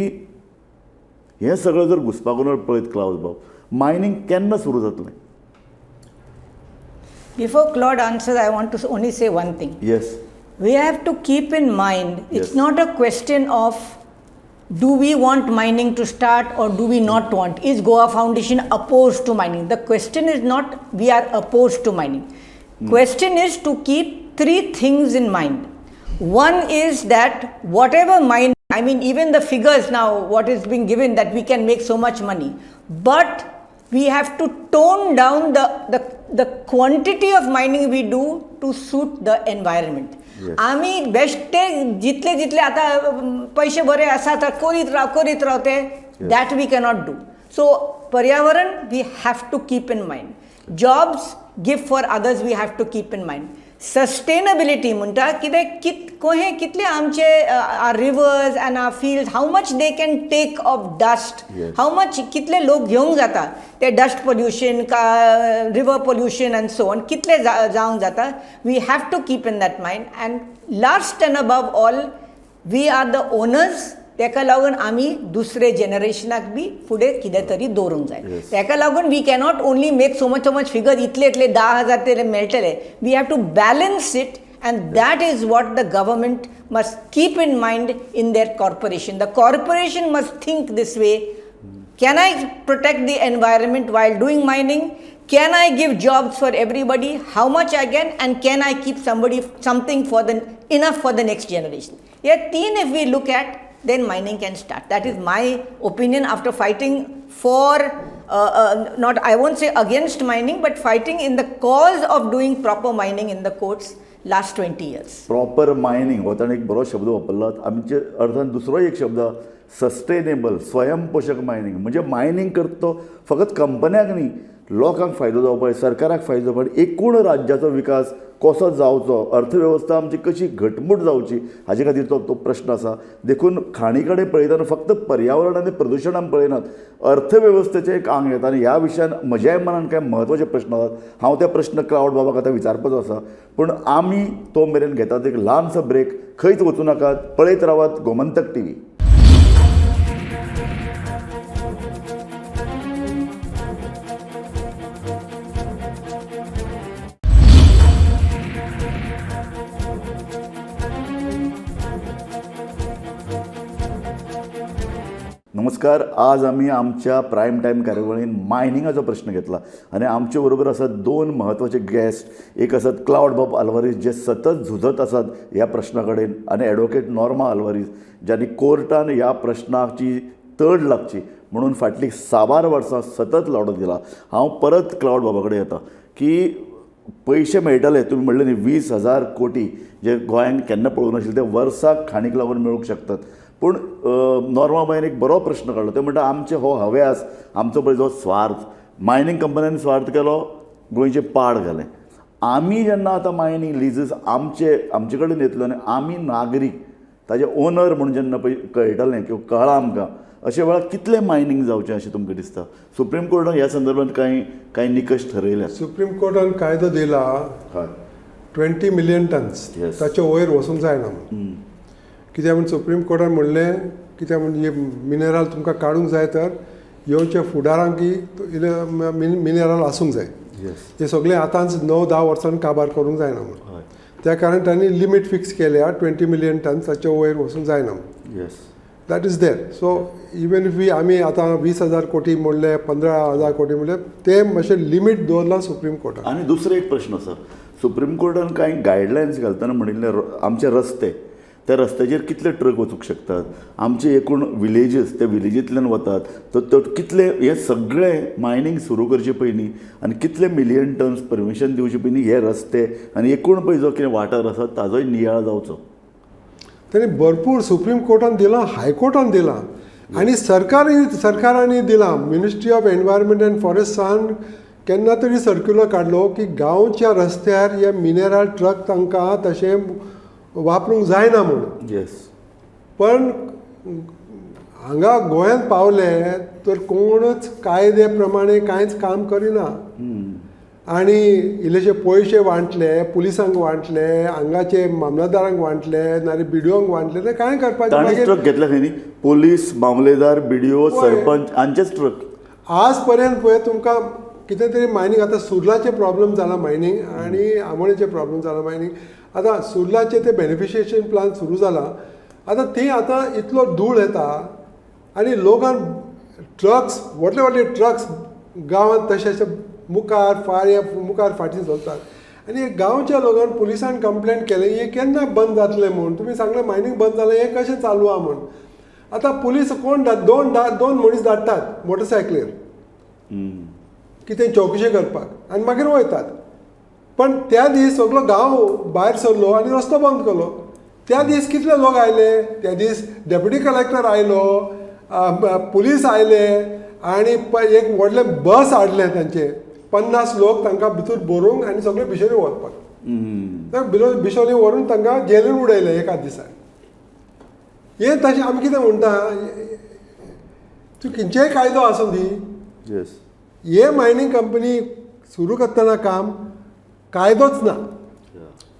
हें सगळें जर घुसपागोंदळ पळयत क्लावज बाब, मायनींग केन्ना सुरू जातलें? Before Claude answers, I want to only say one thing. Yes. We have to keep in mind, it's Yes. not a question of do we want mining to start or do we not want? Is Goa Foundation opposed to mining? The question is not we are opposed to mining. Question is to keep three things in mind. One is that whatever mine, I mean even the figures now, what is being given that we can make so much money, but we have to tone down the quantity of mining we do to suit the environment. Yes. आमी बेश्टे जितले जितले आतां पयशे बरे आसा तर करीत राव ते that we cannot do. So पर्यावरण we have to keep in mind, jobs give for others we have to keep in mind, sustainability म्हणटा कितें कोहे कितले आमचे our rivers and our field how much they can take of dust, how much कितले लोक घेवंक जाता ते डस्ट पोल्युशन का river pollution and so on कितले जावंक जाता, we have to keep in that mind. And last and above all we are the owners, तेका लागून आमी दुसरे जनरेशनाक बी फुडें कितें तरी दवरूंक जाय. तेका लागून we cannot only make so much so much figure, इतले इतले 10,000 ते मेळटले, we have to balance it. And that is what the government must keep in mind in their corporation. The corporation must think this way. Can I protect the environment while doing mining? Can I give jobs for everybody? How much I can? And can I keep somebody something for the enough for the next generation? Yet teen, if we look at, then mining can start. That is my opinion after fighting for, not I won't say against mining, but fighting in the cause of doing proper mining in the courts last 20 years. Proper mining हो ताणें एक बरो शब्द वापरला. आमचे अर्थान दुसरो एक शब्द सस्टेनेबल, स्वयंपोशक मायनींग. म्हणजे मायनींग करता तो फकत कंपन्यांक न्ही, लोकांक फायदो जावपाक, सरकाराक फायदो जावपाक, एकूण राज्याचो विकास कसो जावचो, अर्थवेवस्था आमची कशी घटमूट जावची हाजे खातीर तो तो प्रश्न आसा. देखून खाणी कडेन पळयतना फक्त पर्यावरण आनी प्रदुशण आमी पळयनात, अर्थवेवस्थेचें एक आंग येता. आनी ह्या विशयान म्हज्याय मनान कांय म्हत्वाचे प्रश्न आसात, हांव ते प्रश्न क्लावड बाबाक आतां विचारपाचो आसा. पूण आमी तो मेरेन घेतात एक ल्हानसो ब्रेक. खंयच वचूं नाकात, पळयत रावात गोमंतक टीव्ही. नमस्कार. आज आमी आमच्या प्रायम टायम कार्यावळीन मायनिंगाचो प्रश्न घेतला आनी आमचे बरोबर आसात दोन म्हत्वाचे गेस्ट. एक आसात क्लावड बाब आल्वारीस जे सतत झुजत आसात ह्या प्रश्ना कडेन, आनी एडवोकेट नॉर्मा आल्वारीस ज्यांनी कोर्टान ह्या प्रश्नाची तड लागची म्हणून फाटलीं साबार वर्सां सतत लढो दिला. हांव परत क्लावड बाबा कडेन येता की पयशे मेळटले, तुमी म्हणले न्ही 20,000 कोटी जे गोंयांत केन्ना पळोवंक नाशिल्ले ते वर्साक खाणीक लागून मेळूंक शकतात. पूण नॉर्माबायन एक बरो प्रश्न काडलो, ते म्हणटा आमचे हो हव्यास, आमचो पळय जो स्वार्थ, मायनींग कंपन्यांनी स्वार्थ केलो, गोंयचें पाड घालें. आमी जेन्ना आतां मायनींग लिजीस आमचे आमचे कडेन येतल्यो आनी आमी नागरीक ताजे ओनर म्हणून जेन्ना पळय कळटलें किंवा कळ्ळां आमकां, अशे वेळार कितलें मायनींग जावचें अशें तुमकां दिसता? सुप्रीम कोर्टान ह्या संदर्भात कांय कांय निकश ठरयल्यात. सुप्रीम कोर्टान कायदो दिला हय 20 मिलियन टन्स, ताचे वयर वचूंक जायना म्हणून. कित्याक म्हूण सुप्रीम कोर्टान म्हणलें, कित्याक म्हूण हे मिनरल तुमकां काडूंक जाय तर येवच्या फुडारांक मिनरल आसूंक जाय. हे सगळें आतांच 9-10 वर्सांनी काबार करूंक जायना म्हणून. त्या कारण तांणी लिमीट फिक्स केल्या 20 मिलियन टन्स, ताचे वयर वचूंक जायना म्हणून. That is there. So even if we आमी आतां 20,000 कोटी म्हणले, 15,000 कोटी म्हणले, ते मातशें लिमीट दवरलां सुप्रीम कोर्टान. आनी दुसरो एक प्रश्न आसा, सुप्रीम कोर्टान कांय गायडलायन्स घालतना म्हणिल्लें आमचे रस्ते, त्या रस्त्याचेर कितले ट्रक वचूंक शकतात, आमचे एकूण विलेजीस त्या विलेजींतल्यान वतात तर कितले, हे सगळें मायनींग सुरू करचे पयलीं आनी कितले मिलियन टन्स परमिशन दिवचे पयलीं हे रस्ते आनी एकूण पळय जो कितें वाठार आसा ताजोय नियाळ जावचो. तांणी भरपूर सुप्रीम कोर्टान दिलां, हायकोर्टान दिलां आनी सरकारांनी दिलां. मिनिस्ट्री ऑफ एनवायरमेंट एंड फॉरेस्टान केन्ना तरी सर्क्युलर काडलो की गांवच्या रस्त्यार हे मिनेरल ट्रक तांकां तशें वापरूंक जायना म्हूण. येस. पण हांगा गोंयांत पावले तर कोणूच कायदे प्रमाणे कांयच काम करिना आनी इल्लेशे पयशे वांटले, पुलिसांक वांटले, हांगाचे मामलतदारांक वांटले, नाजाल्यार बिडिओंक वांटले, ते कांय करपाचें तांणीच मागीर ट्रक घेतले खंय न्ही, पोलीस, मामलेदार, बीडीओ, वय. सरपंच हांचेच ट्रक. आज पर्यंत पळय तुमकां कितें तरी मायनींग, आतां सुर्लाचें प्रॉब्लम जाला मायनींग आनी आमोणेचें प्रॉब्लम जाला मायनींग. आतां सुर्लाचें तें बेनिफिशिएशन प्लान सुरू जाला. आतां थंय आतां इतलो धूळ येता आनी लोकांक ट्रक्स, व्हडले व्हडले ट्रक्स गांवांत तशें अशें मुखार फार मुखार फाटीं चलतात आनी गांवच्या लोकान पुलिसान कंप्लेन केलें, हें केन्ना बंद जातलें म्हूण, तुमी सांगलें मायनींग बंद जालें, हें कशें चालू आहा म्हूण. आतां पुलीस कोण दोन मनीस धाडटात मोटरसायकलीर कितें चौकशी करपाक आनी मागीर वयतात. पण त्या दीस सगलो गांव भायर सरलो आनी रस्तो बंद केलो. त्या दीस कितले लोक आयले, त्या दीस डेप्युटी कलेक्टर आयलो, पुलीस आयले आनी एक व्हडलें बस हाडलें तांचे 50 लोक तांकां भितर भरूंक आनी सगळे बिशोली व्हरपाक. बिशोली व्हरून तांकां जेलीन उडयले एका दिसा. हें तशें आमी कितें म्हणटा, तूं खंयचेय कायदो आसूं दी, येस, हे मायनींग कंपनी सुरू करतना काम कायदोच ना.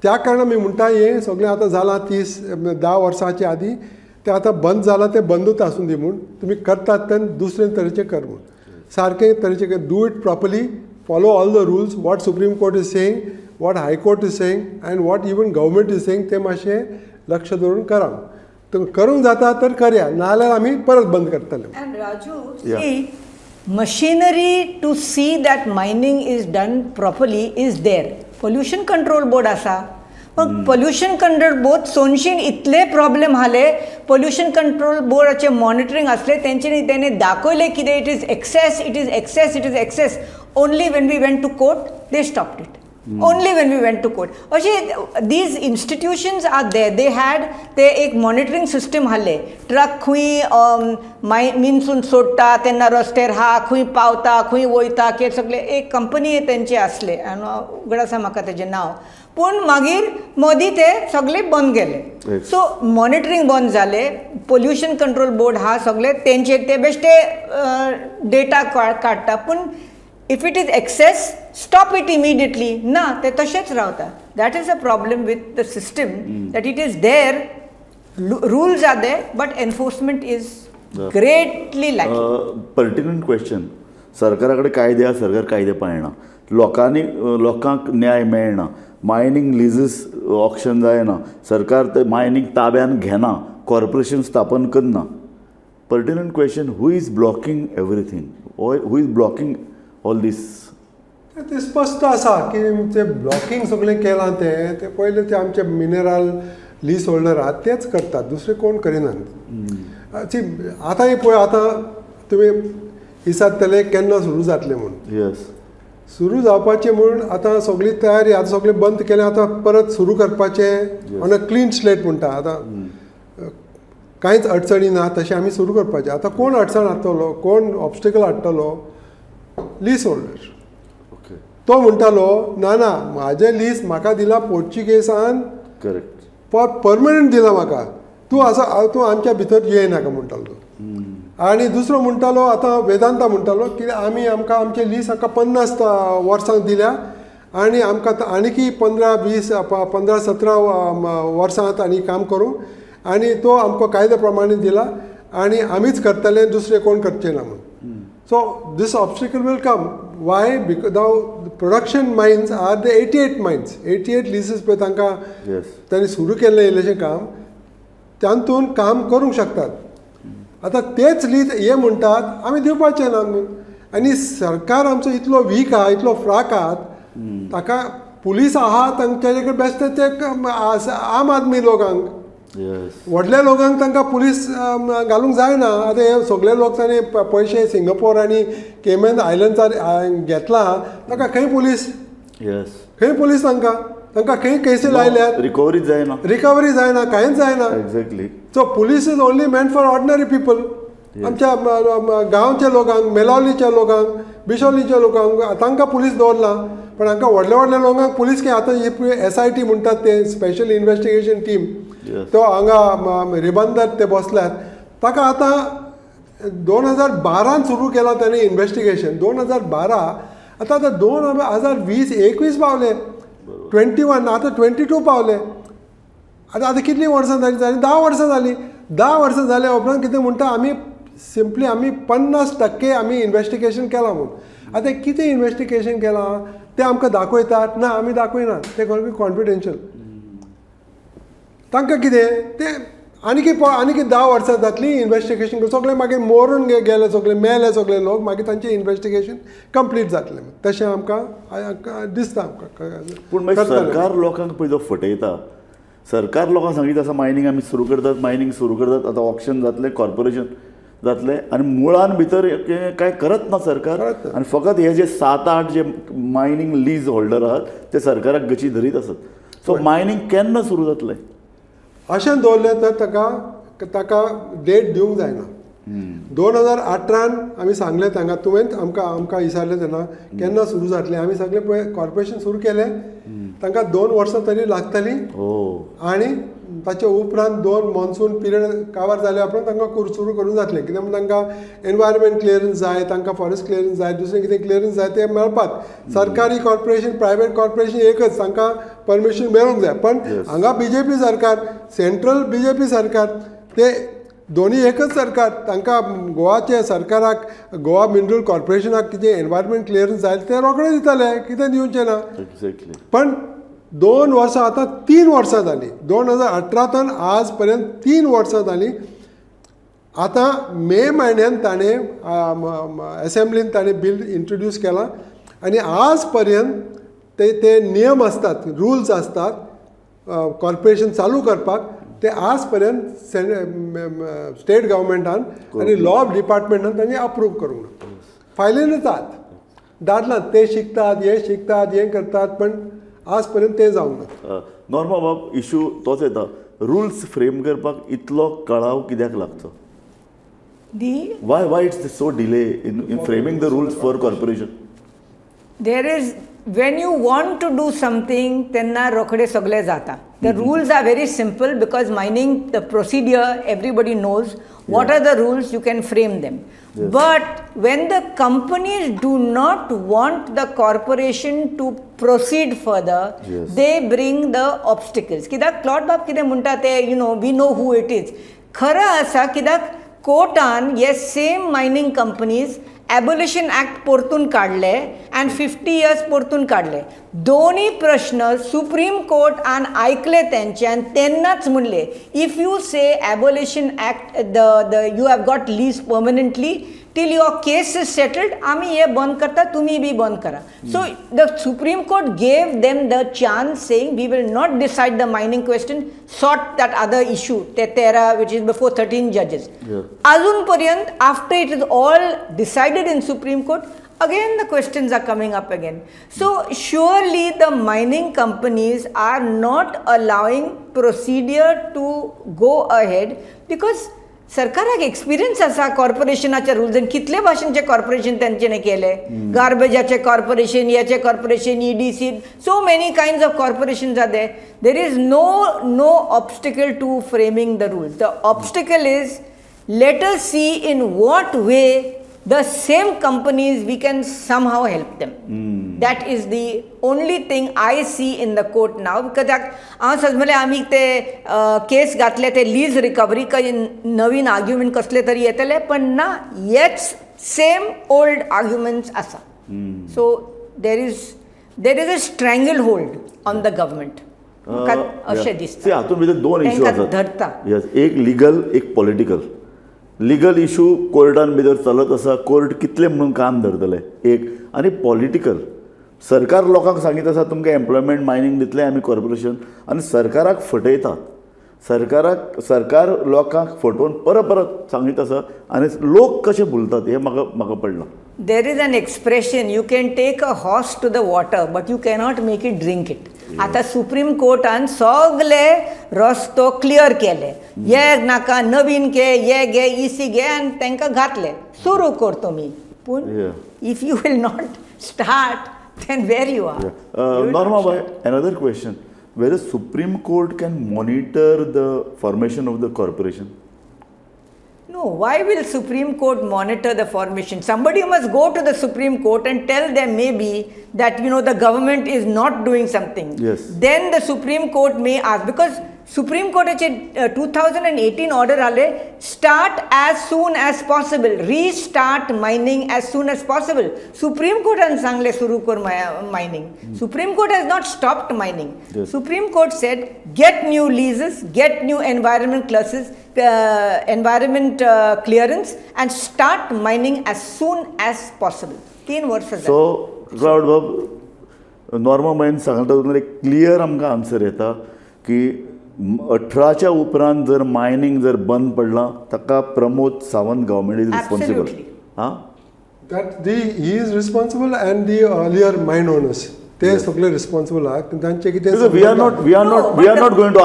त्या कारणान आमी म्हणटा हें सगळें आतां जालां 10 वर्सांचे आदीं, तें आतां बंद जालां, तें बंदूच आसूं दी म्हूण. तुमी करतात तें दुसरे तरेचें कर म्हूण, सारकें तरेचें, do it properly, follow all the rules, what Supreme Court is saying, what High Court is saying and what even government is saying, तें मातशें लक्ष दवरून करा. करूंक जाता तर करया, नाजाल्यार आमी परत बंद करतले. And Raju, see, machinery to see that mining is done properly is there. Pollution Control Board आसा. पण पोल्युशन कंट्रोल बोर्ड सोनशीन इतले प्रॉब्लेम आले. पोल्युशन कंट्रोल बोर्डाचे मॉनिटरींग आसले, तेंच्यांनी तेणे दाखयलें कितें, it is excess, it is excess, it is excess. Only when we went to court they stopped it. Only when we went to court. अशे these institutions are there. They had ते एक monitoring system हाडले. Truck खंय माय मिनसून सोडटा तेन्ना रस्त्यार आहा, खंय पावता, खंय वयता, कितें सगळें एक कंपनी तेंचे आसले आनी उगडास आसा म्हाका तेजें नांव. पूण मागीर मदीं ते सगळे बंद गेले. सो मॉनिटरींग बंद जालें, पोल्युशन कंट्रोल बोर्ड आहा सगळे तेंचेर ते बेश्टे डेटा काडटा, पूण if it is excess stop it immediately ना, ते तशेंच रावता. That is a problem with the system, that it is there, rules are there, but enforcement is greatly lacking. Pertinent question. सरकारा कडेन कायदे आसा, सरकार कायदे पाळना, लोकांनी लोकांक न्याय मेळना, मायनींग लिजीस ऑक्शन जायना, सरकार ते मायनींग ताब्यान घेना, कॉर्पोरेशन स्थापन करना. Pertinent question, who is blocking everything, who is blocking all this? तें स्पश्ट आसा की ते ब्लॉकींग सगळें केलां तें ते पयलें ते आमचे मिनरल लीज होल्डर आहात तेच करतात, दुसरे कोण करिनात. सी, आतां ही पळय, आतां तुमी विचारतले केन्ना सुरू जातलें म्हूण. येस. सुरू जावपाचें म्हूण आतां सगळी तयारी, आतां सगळें बंद केलें, आतां परत सुरू करपाचें ऑन अ क्लीन स्लेट म्हणटा. आतां कांयच अडचणी ना तशें आमी सुरू करपाचें. आतां कोण अडचण हाडटलो, कोण ऑबस्टेकल हाडटलो? Lease holder. तो म्हणटालो ना ना, म्हाजें लीज म्हाका दिला पोर्चुगेसान, करेक्ट परमनंट दिला म्हाका, तूं आसा तूं आमच्या भितर येयनाका म्हणटालो तो. आनी दुसरो म्हणटालो, आतां वेदांता म्हणटालो की आमी आमकां आमचे लीज आमकां 50 वर्सांक दिल्या आनी आमकां आनीकी 15 20 15 17 वर्सांत आनी काम करूं, आनी तो आमकां कायद्या प्रमाणे दिला आनी आमीच करतले, दुसरे कोण करचे ना म्हूण. So this obstacle will come. Why? Because now production mines are the 88 mines, 88 leases पळय तांकां तांणी सुरू केल्लें इल्लेशें काम, तातूंत काम करूंक शकतात. आतां तेच लीज हे म्हणटात आमी दिवपाचे ना म्हूण. आनी सरकार आमचो इतलो वीक आहा, इतलो फ्राक आहा, ताका पुलीस आहा तांचे कडेन बेश्टे ते आम आदमी लोकांक, व्हडल्या लोकांक तांकां पुलीस घालूंक जायना. आतां हे सगळे लोक तांणी पयशे सिंगापोर आनी केमॅन आयलंड्सार घेतला, ताका खंय पुलीस? खंय पुलीस तांकां? तांकां खंय केसी लायल्यात? रिकवरी जायना, रिकवरी जायना, कांयच जायना. Exactly. So police is only meant for ordinary people. आमच्या गांवच्या लोकांक, मेलावलीच्या लोकांक, बिशोलीच्या लोकांक तांकां पुलीस दवरला, पण हांकां व्हडल्या व्हडल्या लोकांक पुलीस कितें आतां एसआयटी म्हणटात ते, स्पेशल इन्वेस्टिगेशन टीम, तो हांगा रिबंदर ते बसल्यात. ताका आतां 2012न सुरू केलां ताणें इन्वेस्टिगेशन, 2012. आतां आतां 2020-21 पावले, 21, आतां 22 पावले. आतां आतां कितलीं वर्सां जालीं? जालीं 10 वर्सां जालीं. 10 वर्सां जाल्या उपरांत कितें म्हणटा, आमी सिंपली आमी 50% आमी इन्वेस्टिगेशन केलां म्हूण. आतां कितें इन्वेस्टिगेशन केलां तें आमकां दाखयतात ना? आमी दाखयनात तें, कॉन्फिडेन्शियल. तांकां कितें तें आनीक आनीक 10 वर्सां जातलीं इन्वेस्टिगेशन, सगळें मागीर मरून गेले, सगळे मेले सगळे लोक, मागीर तांचें इन्वेस्टिगेशन कंप्लीट जातलें, तशें आमकां दिसता आमकां. पूण मागीर सरकार लोकांक पळय जो फटयता. सरकार लोकांक सांगीत आसा, मायनींग आमी सुरू करतात, मायनींग सुरू करतात, आतां ऑक्शन जातलें, कॉर्पोरेशन जातलें, आनी मुळान भितर कांय करत ना सरकार. आनी फकत हे जे सात आठ जे मायनींग लीज होल्डर आहात ते सरकाराक गची धरीत आसत. सो मायनींग केन्ना सुरू जातलें? अशें दवरलें तर ताका ताका डेट दिवंक जायना. 2018न आमी सांगलें तांकां, तुवें आमकां आमकां विचारलें तेन्ना केन्ना सुरू जातलें. आमी सगळें पळय कॉर्पोरेशन सुरू केलें, तांकां 2 वर्सां तरी लागतलीं आनी ताचे उपरांत दोन मॉन्सून पिरियड काबार जाल्या उपरांत तांकां सुरू करूंक जातलें. कित्याक म्हण तांकां एनवायरमेंट क्लियरन्स जाय, तांकां फॉरेस्ट क्लियरन्स जाय, दुसरें कितें क्लियरन्स जाय तें मेळपाक. सरकारी कॉर्पोरेशन, प्रायवेट कॉर्पोरेशन एकच, तांकां परमिशन मेळूंक जाय. पण हांगा बीजेपी सरकार, सेंट्रल बीजेपी सरकार, ते दोनी एकच सरकार. तांकां गोवाचे सरकाराक, गोवा मिनरल कॉर्पोरेशनाक कितें एनवायरमेंट क्लियरन्स जाय ते रोखडे दितले, कितें दिवचें ना. पण 2 वर्सां, आतां 3 वर्सां जालीं, 2018तान आज पर्यंत 3 वर्सां जालीं. आतां मे म्हयन्यान ताणें एसेंब्लीन ताणें बील इंट्रोड्यूस केलां आनी आज पर्यंत ते ते नियम आसतात, रुल्स आसतात कॉर्पोरेशन चालू करपाक, ते आज पर्यंत स्टेट गव्हर्मेंटान आनी लॉ डिपार्टमेंटान तांणी अप्रूव करूंक ना. फायलीनच आहात, दादलात ते शिकतात, हे शिकतात, हें करतात, पण आज पर्यंत तें जावंक ना. नॉर्मा बाब, इशू तोच येता, रुल्स फ्रेम करपाक इतलो कळाव कित्याक लागचो? The Why it's so delay in framing the rules for corporation? There is, when you want to do something तेन्ना रोखडे सगळे जाता. The rules are very simple because mining, the procedure, everybody knows what are the rules, you can frame them. But when the companies do not want the corporation to proceed further, they bring the obstacles. कित्याक Claude बाब कितें म्हणटा ते, we know who it is. खरें आसा, कित्याक कोर्टान हे same mining companies Abolition Act परतून काडले आनी 50 इयर्स परतून काडले. दोनूय प्रश्न सुप्रीम कोर्टान आयकले तेंचे आनी तेन्नाच म्हणले, if you say Abolition Act, the you have got lease permanently till your case is settled, आमी हे बंद करता, तुमी बी बंद करा. So the Supreme Court gave them the chance, saying we will not decide the mining question, sort that other issue, ते 13, which is before 13 judges. अजून पर्यंत, after it is all decided in Supreme Court, again the questions are coming up again. So surely the mining companies are not allowing procedure to go ahead because सरकाराक experience आसा कॉर्पोरेशनाच्या rules आनी कितले भाशेनचे corporation तेंच्यानी केले, गार्बेजाचे corporation, याचे corporation, EDC, so many kinds of corporations are there. There is no obstacle to framing the rules. The obstacle is, let us see in what way the same companies, we can somehow help them. That is the only thing I see in the court now. कित्याक हांव समजलें, आमी ते केस घातले ते lease recovery, काही नवीन argument कसले तरी येतले, पण ना, हेच सेम ओल्ड आर्ग्युमेंट्स आसा. So there is a strangle hold on the government, म्हाका अशें दिसता. हातूंत भितर दोन इशू तांकां आसात. धरता. येस, एक लिगल, एक पॉलिटिकल. लिगल इशू कोर्टान भितर चलत आसा, कोर्ट कितले म्हणून काम धरतले एक. आनी पॉलिटिकल, सरकार लोकांक सांगीत आसा तुमकां एम्प्लॉयमेंट मायनींग दितले आमी कॉर्पोरेशन, आनी सरकाराक फटयतात. सरकाराक, सरकार लोकांक फटोवन परत परत सांगीत आसा आनी लोक कशे भुलतात हें म्हाका म्हाका पडलां. There is an expression, you can take a horse to the water, but you cannot make it drink it. आता सुप्रीम कोर्टान सगळे रस्तो क्लियर केले, हे नाका, नवीन घे, हे घे, इसी घे, आनी तांकां घातले, सुरू कर तुमी. पूण if you will not start then where you are. Norma bhai, another question. Whether Supreme Court can monitor the formation of the corporation? No, why will Supreme Court monitor the formation? Somebody must go to the Supreme Court and tell them maybe that, you know, the government is not doing something. Yes. Then the Supreme Court may ask, because Supreme Court 2018 order आले, start as soon as possible, restart mining as soon as possible. Supreme Court सांगले सुरू कर mining. Supreme Court has not stopped mining. Yes. Supreme Court said get new leases, get new environment classes, environment clearance and start mining as soon as possible. 3 वर्सां. So Claude बाब, Norma बायन सांगता तातूंत एक clear आमकां answer येता की 18च्या उपरांत जर मायनींग जर बंद पडलां ताका Pramod Sawant government is responsible. हां, that the he is responsible and the earlier mine owners ते सगळे रिस्पॉन्सिबल आहा तांचे कितें. We are not, we are not, we are not going to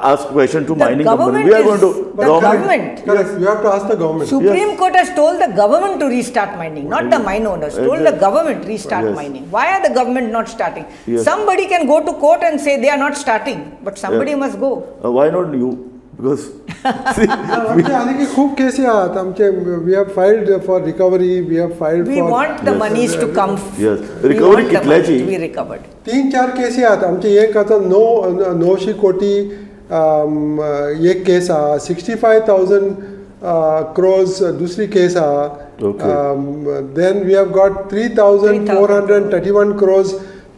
ask question to mining company. We are going to government. Correct, you have to ask the government. Supreme Court has told the government to restart mining, not the mine owners. Told the government restart mining. Why are the government not starting? Somebody can go to court and say they are not starting, but somebody must go. Why not you? Because आमचे आनी खूब केसी आहात आमचे. We have filed for recovery, we have filed we want the monies to come. Yes, recovery कितल्याची? Be recovered. 3-4 केसी आहात आमचे. एक आतां 900 कोटी एक केस आहा, 65,000 crores दुसरी केस आहा. Then we have got 3,431 crores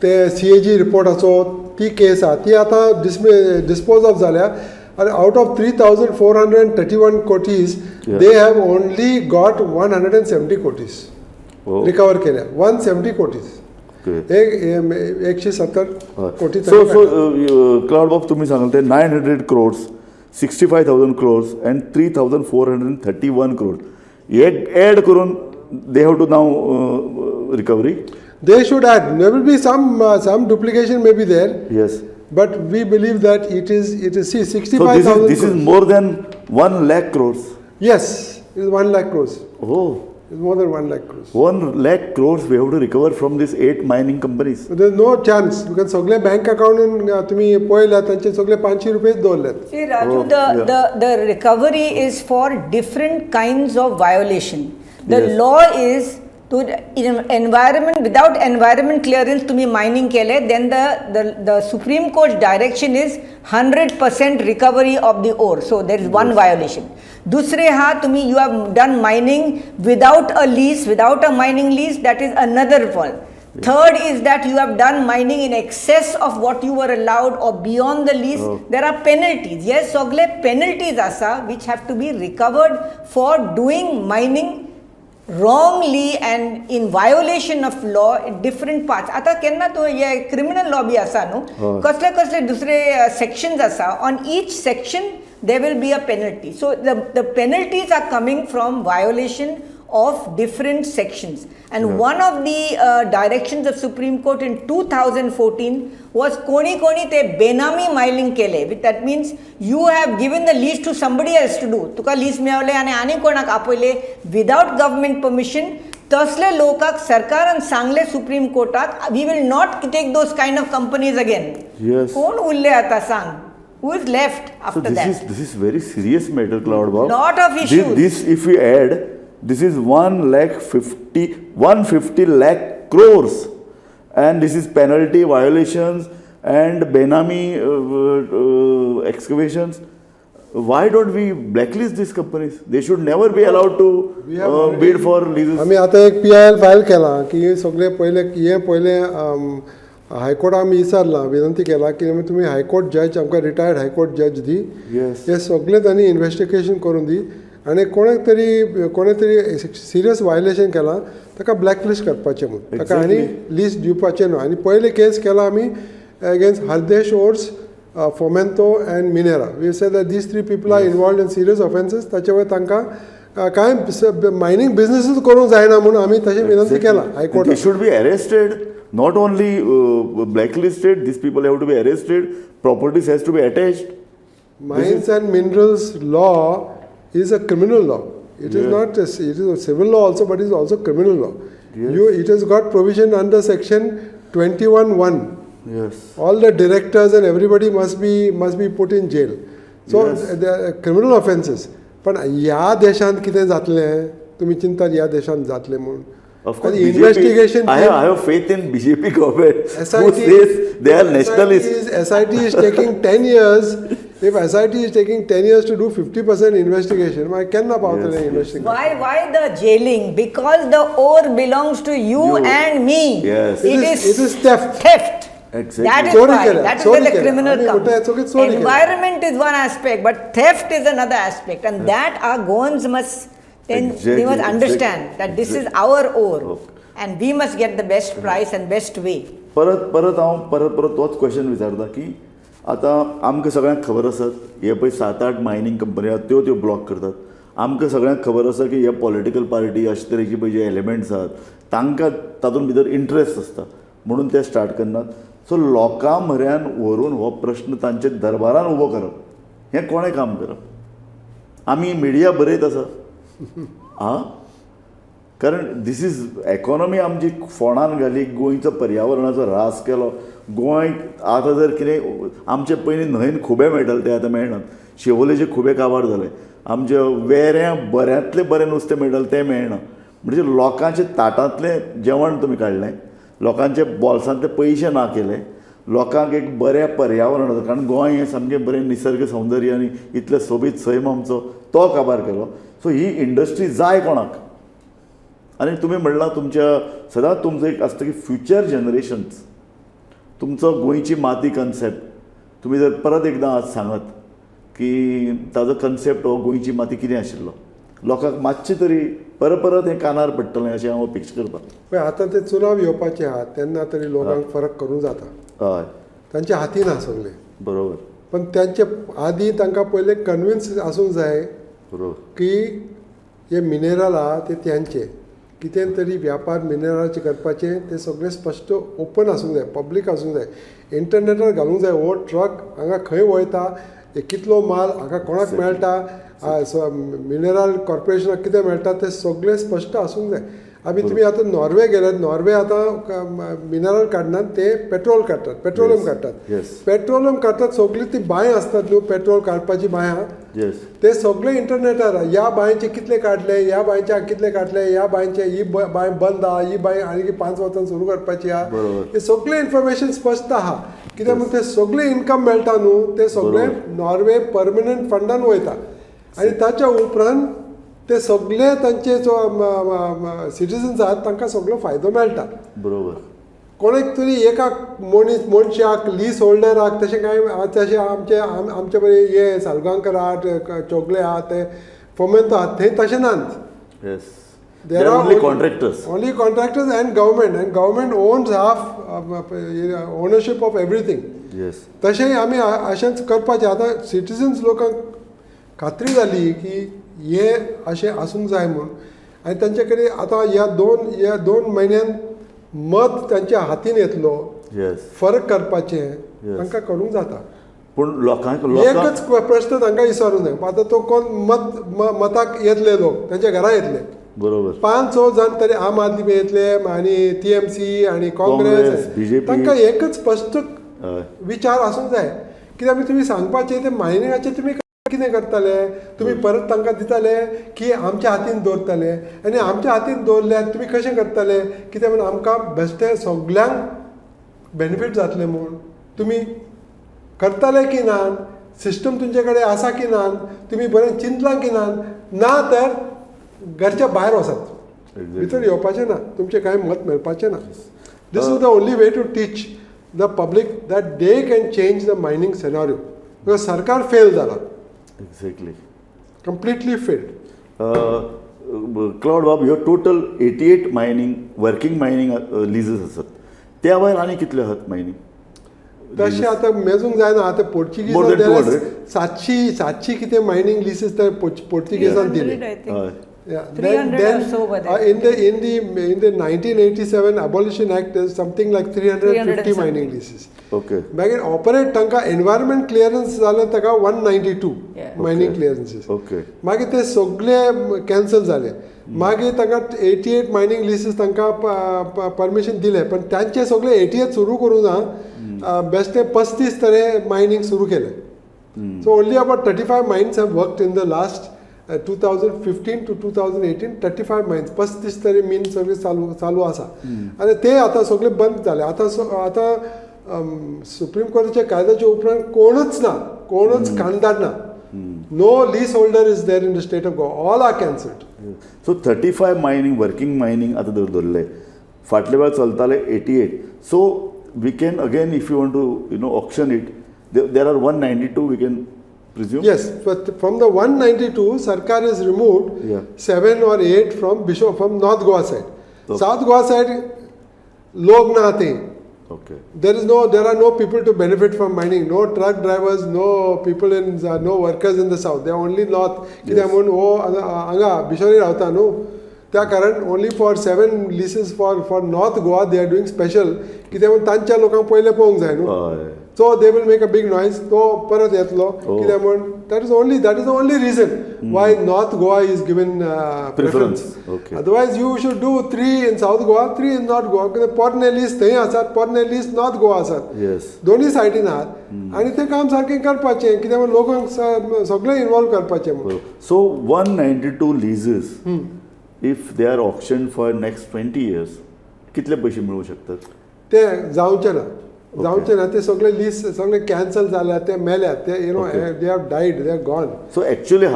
ते CAG रिपोर्टाचो ती केस आहा, ती आतां डिस्पोज ऑफ जाल्या. And out of 3,431 kotis, they have only got 170 kotis. Recover केल्या 170 kotis. 170 कोटी. सो सो क्लाउड बाब, तुम्ही सांगाल ते 900 crores, 65,000 crores and 3,431 crores hey add करून they have to now recovery. They should add. There will be some duplication may be there. Yes. But we believe that it is see 65,000. So this is more than 1 lakh crores. Yes, it is 1 lakh crores. Oh, it's more than 1 lakh crores. 1 lakh crores we have to recover from these 8 mining companies. So there is no chance because सगळे bank account तुम्ही पळयला तांचे सगळे 500 रुपये दवरल्यात. See Raju, the recovery is for different kinds of violation. The law is to environment, without environment clearance तुम्ही mining केले, then the Supreme Court's direction is 100% recovery of the ore. So there is one violation. दुसरे हा तुम्ही you have done mining without a lease, without a mining lease, that is another one. Third is that you have done mining in excess of what you were allowed or beyond the lease. There are penalties. Yes, सगळे penalties आसा which have to be recovered for doing mining wrongly and in violation of law in different parts. आता केन्ना तूं हे criminal law B आसा न्हू, कसले कसले दुसरे sections आसा, on each section there will be a penalty. So the penalties are coming from violation of different sections. And one of the directions of Supreme Court in 2014 was koni koni te benami mining kele. That means you have given the lease to somebody else to do. Tuka lease मेवले आनी आनी कोणाक आपयले without government permission. तसले लोकाक सरकारान सांगले Supreme Courtaक, we will not take those kind of companies again. Yes. कोण उरले आता सांग? Who is left after so that? This is very serious matter, Claude Bob. Lot of issues. This if we add, this is 150 lakh crores, and this is penalty violations and benami excavations. Why don't we blacklist these companies? They should never be allowed to bid for leases. आमी आतां एक PIL file केलां की सगळे पयले हे पयले हायकोर्टाक आमी विचारलां, विनंती केला की तुमी हायकोर्ट जज आमकां रिटायर्ड हायकोर्ट जज दी, हे सगळे तांणी इन्वेस्टिगेशन करून दी आनी कोणाक तरी सिरियस वायलेशन केलां ताका ब्लॅकलिस्ट करपाचें म्हूण, ताका आनी लिस्ट दिवपाचें न्हू. आनी पयले केस केला आमी against Hardesh Ores, Fomento and Minera. We say that these three people are involved in serious offences. ताचे वयर तांकां कांय मायनींग बिजनसूच करूंक जायना म्हूण आमी तशें विनंती केला हायकोर्टाक. They should be arrested, not only blacklisted, these people have to be arrested, properties has to be attached. Mines and minerals law is a criminal law. It is not, it is a civil law also, but is also criminal law. You, it has got provision under section 21(1). All the directors and everybody must be put in jail. So the criminal offences. पण ह्या देशांत कितें जातलें, तुमी चिंतात ह्या देशांत जातलें म्हणून? Of course, BJP, investigation I have faith in BJP government who says they are nationalists. SIT is taking 10 years. If SIT is taking 10 years to do 50% investigation, मागीर केन्ना पावतलें investigation? Why the jailing? Because the ore belongs to you, You. And me. Yes. It is theft. Theft. Exactly. That is चोरी why. केल्या, That is चोरी where the केल्या. Criminal आमी म्हणटा comes. चोरी केल्या. Environment is one aspect, but theft is another aspect, and that our Goans must then they must understand that this is our ore, and we must get the best price and best way. परत परत हांव परत परत तोच question विचारता की आतां आमकां सगळ्यांक खबर आसात, हे पळय सात आठ मायनींग कंपनी आहात, त्यो त्यो ब्लॉक करतात. आमकां सगळ्यांक खबर आसा की हे पॉलिटिकल पार्टी अशे तरेची पळय जे एलिमेंट्स आहात, तांकां तातूंत भितर इंट्रस्ट आसता म्हणून ते स्टार्ट करनात. सो लोकां म्हऱ्यान व्हरून हो प्रश्न तांचे दरबारान उबो करप हें कोणें काम करप? आमी मिडिया बरयत आसा आं, कारण this is economy आमची फोंडान घाली, गोंयचो पर्यावरणाचो ऱ्हास केलो. गोंय आतां जर कितें आमचे पयलीं न्हंयन खुबे मेळटाले, ते आतां मेळनात. शिवोलेचे खुबे काबार जाले. आमचे वेऱ्यां बऱ्यांतलें बरें नुस्तें मेळटालें, तें मेळना. म्हणजे लोकांचे ताटांतलें जेवण तुमी काडलें, लोकांचे बोल्सांतले पयशे ना केले, लोकांक एक बऱ्या पर्यावरणाचो, कारण गोंय हें सामकें बरें निसर्ग सौंदर्य आनी इतलें सोबीत सैम आमचो, तो काबार केलो. सो ही इंडस्ट्री जाय कोणाक? आनी तुमी म्हणलां, तुमच्या सदांच तुमचो एक आसता की फ्युचर जनरेशन्स. तुमचो गोंयची माती कन्सेप्ट तुमी जर परत एकदां आज सांगत की ताजो कन्सेप्ट हो गोंयची माती कितें आशिल्लो, लोकांक मातशें तरी परत परत हें कानार पडटलें अशें हांव अपेक्षा करता. पळय, आतां ते चुनाव येवपाचे आहात, तेन्ना तरी लोकांक फरक करूंक जाता. तांच्या हातीन आहा सगळें. पण तांचे आदी तांकां पयलें कन्विन्स आसूंक जाय की हे मिनेरल आहा ते त्यांचे. कितें तरी व्यापार मिनेरलाचे करपाचे ते सगळें स्पश्ट ओपन आसूंक जाय, पब्लीक आसूंक जाय, इंटरनेटार घालूंक जाय. हो ट्रक हांगा खंय वयता, हे कितलो माल हांगा कोणाक मेळटा, मिनरल कॉर्पोरेशनाक कितें मेळटा, तें सगळें स्पश्ट आसूंक जाय. आमी तुमी आतां नॉर्वे गेल्यात, नॉर्वे आतां मिनरल काडनात, ते पेट्रोल काडटात, पेट्रोलियम काडटात. पेट्रोलियम काडटात, सगळी ती बांय आसतात न्हू, पेट्रोल काडपाची बांयां, ते सगळे इंटरनेटार, ह्या बांयचे कितले काडले, ह्या बांयचे कितले काडले, ह्या बांयचे ही बांय बंद आहा, ही बांय आनी 5 वर्सां सुरू करपाची आहा. हे सगळे इन्फॉर्मेशन स्पश्ट आहा. कित्याक म्हण ते सगळे इन्कम मेळटा न्हू, ते सगळे नॉर्वे परमनंट फंडान वयता आनी ताच्या उपरांत ते सगळे तांचे जो सिटीजन्स आहात, तांकां सगळो फायदो मेळटा. कोणाक तरी एका मनीस मनशाक, लीज होल्डराक तशें कांय, तशें आमचे आमचे बरे हे सालगांवकर आहात, चोगले आहात, ते फोमेंत आहात, थंय तशें नात. They are only contractors. Only contractors and government, and government owns half ownership of everything. तशें आमी अशेंच करपाचें. आतां सिटीजन्स लोकांक खात्री जाली की हे अशें आसूंक जाय म्हूण, आनी तांचे कडेन आतां ह्या दोन म्हयन्यान मत तांच्या हातीन येतलो. फरक करपाचें तांकां करूंक जाता. पूण लोकांक लोकांक एकच प्रश्न तांकां विचारूंक जाय. आतां तो कोण मत मताक येतले, लोक तांच्या घरा येतले. पांच स जाण तरी आम आदमी येतले आनी टीएमसी आनी काँग्रेस, काँग्रेस. बीजेपी. तांकां एकच स्पश्ट विचार आसूंक जाय. कित्याक तुमी सांगपाचें तें मायनिंगाचें तुमी कितें करतले? तुमी परत तांकां दितले की आमच्या हातीन दवरतले? आनी आमच्या हातीन दवरल्यार तुमी कशें करतले? कित्याक म्हणून आमकां बेश्टें सगल्यांक बेनिफीट जातलें म्हूण तुमी करतले की ना? सिस्टम तुमचे कडेन आसा की ना? तुमी बरें चिंतलां की ना? ना तर घरच्या भायर वचात. भितर येवपाचें ना, तुमचें कांय मत मेळपाचें ना. This is the only way to teach the public that they can change the mining scenario, because सरकार फेल जाला. Completely failed. Cloud बाब, ह्यो total 88 mining, working mining leases आसात, त्या भायर आनी कितल्यो आहात मायनींग? तशें आतां मेजूंक जायना आतां. More than पोर्चुगीजान 200? 700 700 कितें मायनींग लिसीस ते पोर्चुगीजान दिले. 800, I think. हय. Yeah. 300 then, or so were there. In the 1987 Abolition Act, there's something like 350 300 and mining leases. मागीर ऑपरेट तांकां एनवायरमेंट क्लियरन्स जालें ताका 192 मायनींग क्लियरन्सीस. मागीर ते सगळे कॅन्सल जाले. मागीर तांकां 88 मायनींग लिसीस तांकां परमिशन दिलें, पण तांचे सगळे 88 सुरू करूं ना, बेश्टे 35 तरे मायनींग सुरू केलें. So only about 35 mines have worked in the last 2015 to 2018. 35 mines, 35 तरी मीन सगळे चालू चालू आसा आनी ते आतां सगळे बंद जाले. आतां आतां सुप्रीम कोर्टाच्या कायद्याच्या उपरांत कोणूच ना, कोणूच कांदार ना. No lease holder is there in the state of Goa. All are cancelled. So 35 mining, working mining आतां धर धरले, फाटले वेळार चलताले 88. So we can again, if you want to auction it, there are 192, we can presume. Yes, but from the 192, Sarkar has removed seven or eight from Bishop, from North Goa side. South Goa side, लोक ना ते. There are no people to benefit from mining. No truck drivers, no people in, no workers in the south. They are only north. कित्याक म्हूण हो हांगा बिशोरी रावता न्हू, त्या कारण only for seven leases for North Goa they are doing special. कित्याक म्हूण तांच्या लोकांक पयलें पळोवंक जाय न्हू. So they will make a big noise. तो परत येतलो. कित्याक म्हूण that is the only reason why North Goa is given preference. Preference. Otherwise you should do three in South Goa, three in North Goa. कित्याक पोरणे lease थंय आसात, पोरणे लीज नॉर्थ गोवा आसात. दोन्ही सायडीन आहात आनी तें काम सारकें करपाचें. कित्याक म्हूण लोकांक सगळें इनवॉल्व करपाचें म्हूण. So 192 leases, if they are auction for next 20 years, कितले पयशे मिळू शकतात? ते जावचें ना, जावचें ना. ते सगळे लीज सगळे कॅन्सल जाल्या, ते मेल्यात ते, they have died, they are gone. So actually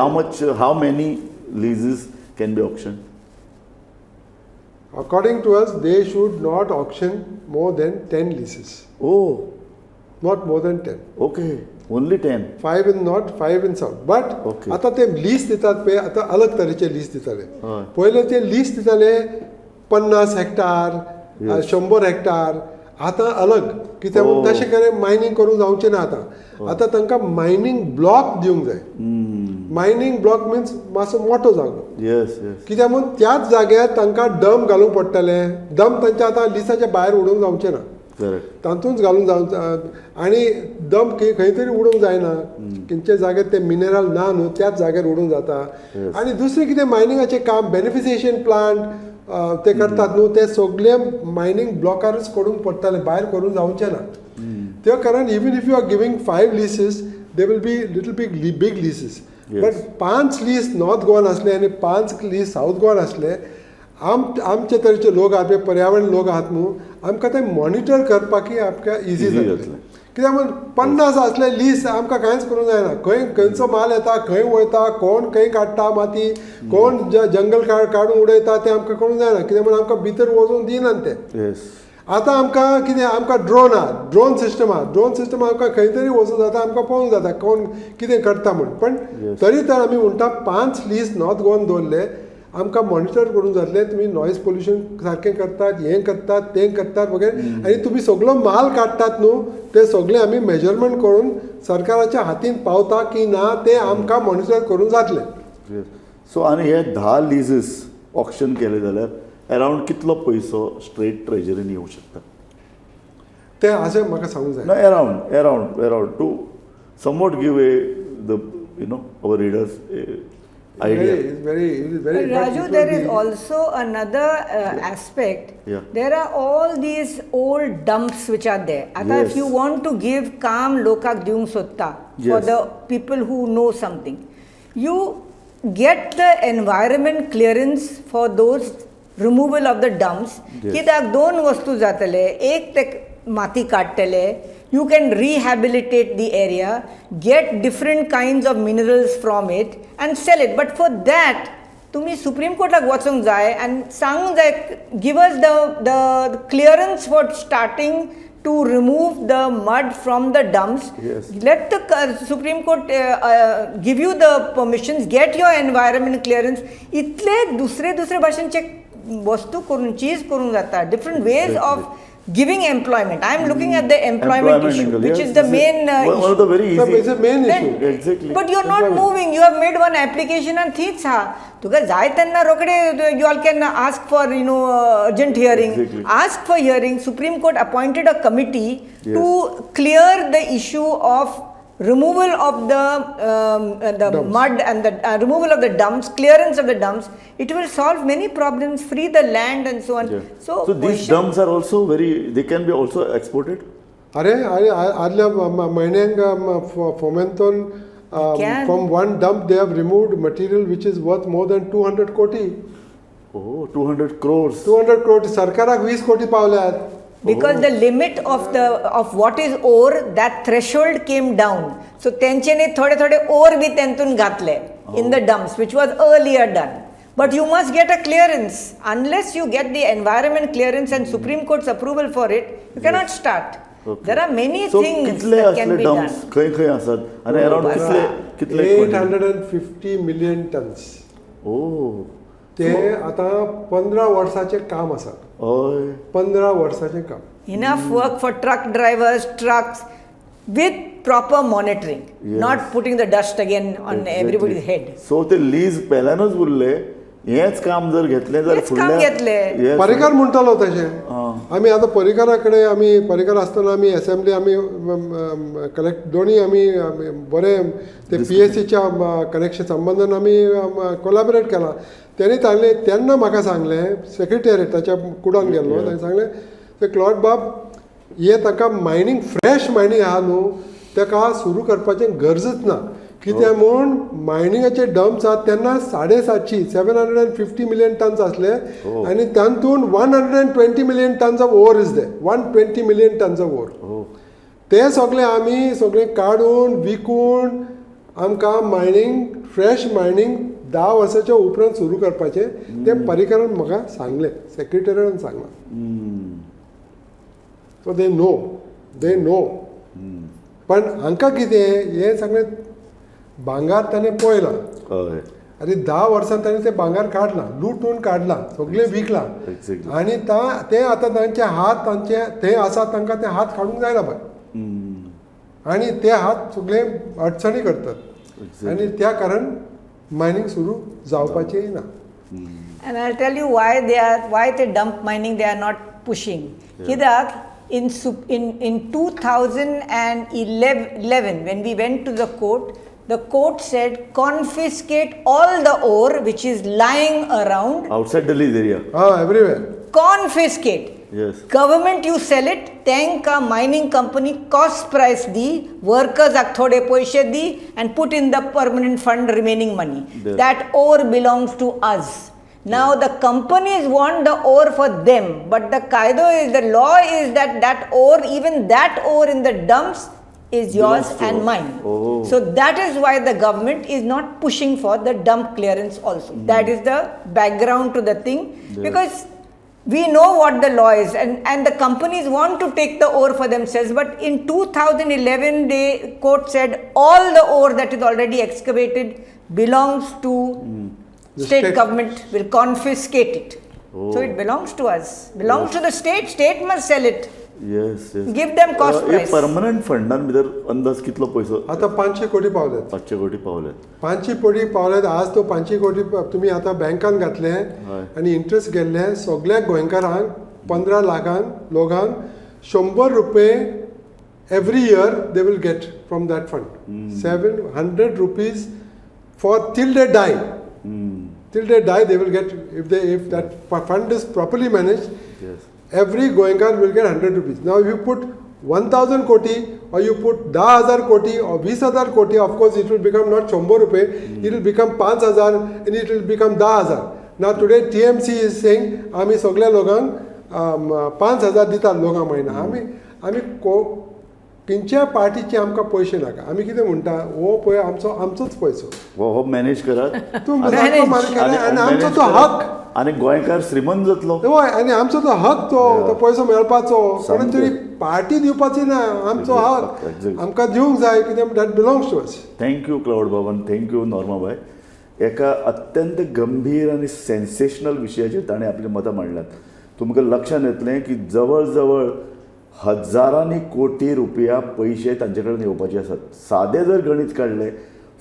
how many leases can be auction? According to us, they should not auction more than 10 leases. Not more than 10. Okay, only 10. Five in north, five in south. But आता ते lease दितात पळय, आतां अलग तरेचे lease दिताले. पयले ते लीज दिताले 50 हेक्टार, 100 हेक्टार. आतां अलग. कित्याक म्हूण तशें कडेन मायनींग करूंक जावचें ना आतां. आतां तांकां मायनींग ब्लॉक दिवंक जाय. मायनींग ब्लॉक मिन्स मातसो मोठो जागो. येस येस कित्याक म्हूण त्याच जाग्यार तांकां डंप घालूंक पडटलें. डंप तांच्या आतां लिसाच्या भायर उडोवंक जावचें ना. तातूंत घालूंक जावं आनी डंप खंय तरी उडोवंक जायना. खंयच्या जाग्यार ते मिनरल ना न्हू, त्याच जाग्यार उडोवंक जाता. आनी दुसरें कितें, मायनिंगाचें काम, बेनिफिसिएशन प्लांट ते करतात न्हू, ते सगळे मायनींग ब्लॉकारूच करूंक पडटलें, भायर करूंक जावचें ना. त्या कारण even if you are giving five leases, they will be little big big leases. But पांच लीज नॉर्थ गोवान आसले आनी पांच लीज सावथ गोवान आसले, आमचे तरेचे लोक आहात पळय, पर्यावरण लोक आहात न्हू, आमकां ते मॉनिटर करपाकय आमकां इजी Easy जातलें. जातलें. कित्याक म्हूण 50 आसले लीज, आमकां कांयच करूंक जायना. खंय खंयचो माल येता, खंय वयता, कोण खंय काडटा माती, कोण जंगल काडून उडयता, तें आमकां करूंक जायना. कित्याक म्हूण आमकां भितर वचूंक दिनात ते. आतां आमकां कितें, आमकां ड्रोन आहा, ड्रोन सिस्टम आहा. ड्रोन सिस्टम आमकां खंय तरी वचूंक जाता, आमकां पळोवंक जाता कोण कितें करता म्हूण. पण तरी तर आमी म्हणटा, पांच लीज नॉर्थ गोवान दवरले, आमकां मॉनिटर करूंक जातलें. तुमी नॉयज पोल्युशन सारकें करतात, हें करतात, तें करतात वगैरे, आनी तुमी सगलो माल काडटात न्हू, ते सगळे आमी मेजरमेंट करून सरकाराच्या हातीन पावता की ना ते आमकां मॉनिटर करूंक जातलें. सो आनी हे 10 लिजीस ऑक्शन केले जाल्यार अरावंड कितलो पयसो स्ट्रेट ट्रेजरीन येवं शकता? तें अशें म्हाका सांगूंक जाय. ना, around to somewhat give a the you know our readers idea. Very very. Raju, there is also another aspect. There are all these old dumps which are there. आता if you want to give काम लोकांक दिवंक सोदता, for the people who know something, you get the environment clearance for those removal of the dumps. कित्याक दोन वस्तू जातले. एक, ते माती काडटले, you can rehabilitate the area, get different kinds of minerals from it and sell it. But for that तुमी supreme कोर्टाक वचूंक जाय आनी सांगूंक जाय, give us the clearance for starting to remove the mud from the dumps. Let the Supreme Court give you the permissions, get your environment clearance. इतले दुसरे दुसरे भाशेनचे वस्तू करून, चीज करूंक जाता, different ways of giving employment. I am looking at the employment issue, which is the main one of the very It's easy a main Then- issue. Exactly. But you are not moving. You have made one application and थीच हा तुका जाय तेन्ना रोखडे you all can ask for urgent hearing. Exactly. Ask for hearing. Supreme Court appointed a committee to clear the issue of removal of the Dumps. Mud and the removal of the dumps, clearance of the dumps. It will solve many problems, free the land and so on. So, So these question- dumps are also very, they can be also exported. अरे अरे, आदल्या म्हयन्यांक फोमेंतोन Can. From one dump they have removed material which is worth more than 200 कोटी. Oh, 200 crores. 200 कोटी. सरकाराक 20 कोटी पावल्यात. Because the limit of the of what is ore, that threshold came down, so तेंच्यानी थोडे थोडे ओर बी तेंतून घातले in the dumps, which was earlier done. But you must get a clearance. Unless you get the environment clearance and Supreme Court's approval for it, you cannot start. There are many so things कितले that can असले be done. Dumps खंय खंय आसात आनी around कितले कितले? 850 million tons. ओ. ते आतां 15 वर्साचें काम आसा. हय. 15 वर्साचें काम. Enough work for truck drivers, trucks, with proper monitoring, not putting the dust again on everybody's head. So ते लीज पेल्यानच उरले. हेंच काम जर घेतलें जाल्यार हेंच काम फुडल्या घेतलें. पर्रीकार म्हणटालो तशें. आमी आतां पर्रीकारा कडेन, आमी पर्रीकार आसतना आमी एसेंब्ली आमी कलेक्ट दोनी आमी आमी बरें ते पीएसीच्या कनेक्शन संबंदान आमी कोलॅबोरेट केलां. तेणी सांगलें, तेन्ना म्हाका सांगलें, सेक्रेटेरिएटाच्या कुडान गेल्लो, ताणें सांगलें ते क्लॉड बाब, हे ताका मायनींग, फ्रेश मायनींग आहा न्हू, ताका सुरू करपाचें गरजच ना. कित्याक म्हूण मायनिंगाचे डम्प्स आहात तेन्ना 750, 750 million tons आसले आनी तातूंत 120 million tons of ore is there, 120 million tons of ore. ते सगळे आमी सगळे काडून विकून आमकां मायनींग, फ्रेश मायनींग 10 वर्साच्या उपरांत सुरू करपाचें. तें पर्रीकारान म्हाका सांगलें, सेक्रेटरीन सांगलां. So they know, they know. पण हांकां कितें, हें सगळें भांगार ताणें पळयलां. आनी 10 वर्सां ताणें तें भांगार काडलां, लुटून काडलां, सगळें विकलां. आनी ते आतां तांचे हात, तांचे ते आसा, तांकां ते हात काडूंक जायना पळय आनी ते हात सगळे अडचणी करतात आनी त्या कारण मायनींग सुरू जावपाचें ना. And I'll tell you why they dump mining they are not pushing. कित्याक in 2011, when we went to the court, the court said confiscate all the ore which is lying around. Outside the lease area. हा, everywhere. Confiscate. Government, you sell it. तांकां mining company cost price the, workers थोडे पयशे दी and put in the permanent fund remaining money. That ore belongs to us. Now the companies want the ore for them, but the कायदो is, the law is that that ore, even that ore in the dumps is yours Belongs to and us. Mine. Oh. So that is why the government is not pushing for the dump clearance also. That is the background to the thing, because we know what the law is, and the companies want to take the ore for themselves. But in 2011, the court said all the ore that is already excavated belongs to The state, state. Government will confiscate it. So it belongs to us, belongs to the state. State must sell it. Yes yes Give them cost price. Permanent फंडान भितर अंदाज कितलो पयसो? आतां 500 कोटी पावल्यात. 500 कोटी पावल्यात. 500 कोटी पावल्यात. आज तो 500 कोटी तुमी आतां बँकान घातले आनी इंट्रस्ट गेल्ले सगळ्या गोंयकारांक, 15 लाखांक लोकांक 100 रुपये every year they will get from that fund. ₹700 for till they die. Till they die they will get, if that fund is properly managed. Every Goenkar will get 100 rupees. Now, if you put 1000 koti or you put 10,000 koti or 20,000 koti, of course, it will become not 100 rupees, it will become 5000 and it will become 10,000. Now, today TMC is saying, आमी सगळ्या लोकांक 5000 दितात लोकांक म्हयना. आमी को खंयच्या पार्टीचे आमकां पयशे नाका. आमी कितें म्हणटा, हो पळय आमचो, आमचोच पयसो. हो हो, मॅनेज करात. तूं Manage. आनी आमचो manage तो करात. हक. आनी गोंयकार श्रीमंत जातलो. हय, आनी आमचो तो हक, तो तो पयसो मेळपाचो. कोणी तरी पार्टी दिवपाची ना, आमचो हक आमकां दिवंक जाय. कितें, that belongs to us. Thank you cloud Baban, thank you नॉर्माबाय. एका अत्यंत गंभीर आनी सेन्सेशनल विशयाचेर ताणें आपलीं मतां मांडल्यात. तुमकां लक्षांत येतलें की जवळ जवळ हजारांनी कोटी रुपया पयशे तांचे कडेन येवपाचे आसात. सादें जर गणीत काडलें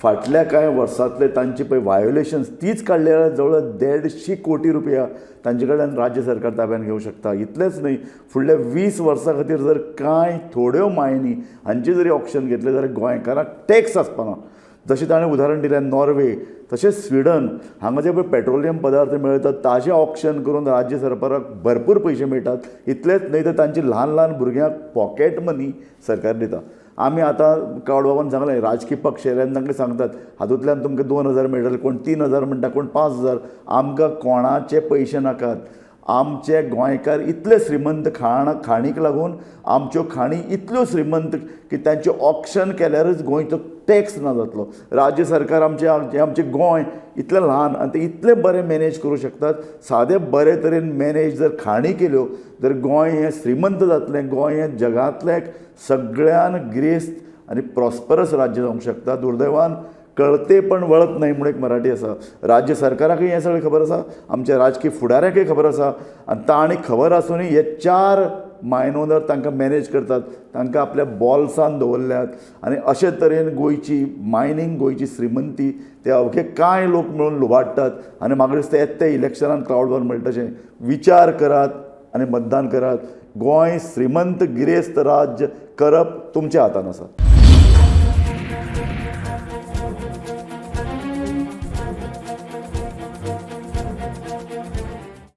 फाटल्या कांय वर्सांतले तांची पळय वायोलेशन्स तीच काडली जाल्यार जवळ 150 कोटी रुपया तांचे कडल्यान राज्य सरकार ताब्यान घेवंक शकता. इतलेंच न्हय, फुडल्या 20 वर्सां खातीर जर कांय थोड्यो मायनी हांची जरी ऑप्शन घेतलें जाल्यार गोंयकारांक टॅक्स आसपाना. जशें ताणें उदाहरण दिलें नॉर्वे तशेंच स्विडन हांगा जे पळय पेट्रोलियम पदार्थ मेळटात ताजें ऑक्शन करून राज्य सरकाराक भरपूर पयशे मेळटात. इतलेंच न्हय तर तांची ल्हान ल्हान भुरग्यांक पॉकेट मनी सरकार दिता. आमी आतां क्लावड बाबान सांगलें राजकी पक्ष येयल्यान तांकां सांगतात हातूंतल्यान तुमकां 2000 मेळटले, कोण 3000 म्हणटा, कोण 5000. आमकां कोणाचे पयशे नाकात. आमचे गोंयकार इतले श्रीमंत खाणीक लागून आमच्यो खाणी इतल्यो श्रीमंत की तांचें ऑक्शन केल्यारच गोंयचो टॅक्स ना जातलो. राज्य सरकार आमचें आमचें गोंय इतलें ल्हान आनी तें इतलें बरें मॅनेज करूं शकतात. सादें बरे तरेन मॅनेज जर खाणी केल्यो तर गोंय हें श्रीमंत जातलें. गोंय हें जगांतलें एक सगळ्यान गिरेस्त आनी प्रॉस्परस राज्य जावंक शकता. दुर्दैवान कळते पण वळत नाही म्हणून एक मराठी आसा. राज्य सरकाराकय हें सगळें खबर आसा, आमच्या राजकी फुडाऱ्यांकय खबर आसा आनी तांणी खबर आसुनूय हे 4 मायन ओनर तांकां मॅनेज करतात, तांकां आपल्या बॉल्सान दवरल्यात आनी अशे तरेन गोंयची मायनींग, गोंयची श्रीमंती ते अवघे कांय लोक मेळून लुबाडटात. आनी म्हाका दिसता येता ते इलेक्शनान क्लावड बाबान म्हणटा तशें विचार करात आनी मतदान करात. गोंय श्रीमंत गिरेस्त राज्य करप तुमच्या हातान आसा.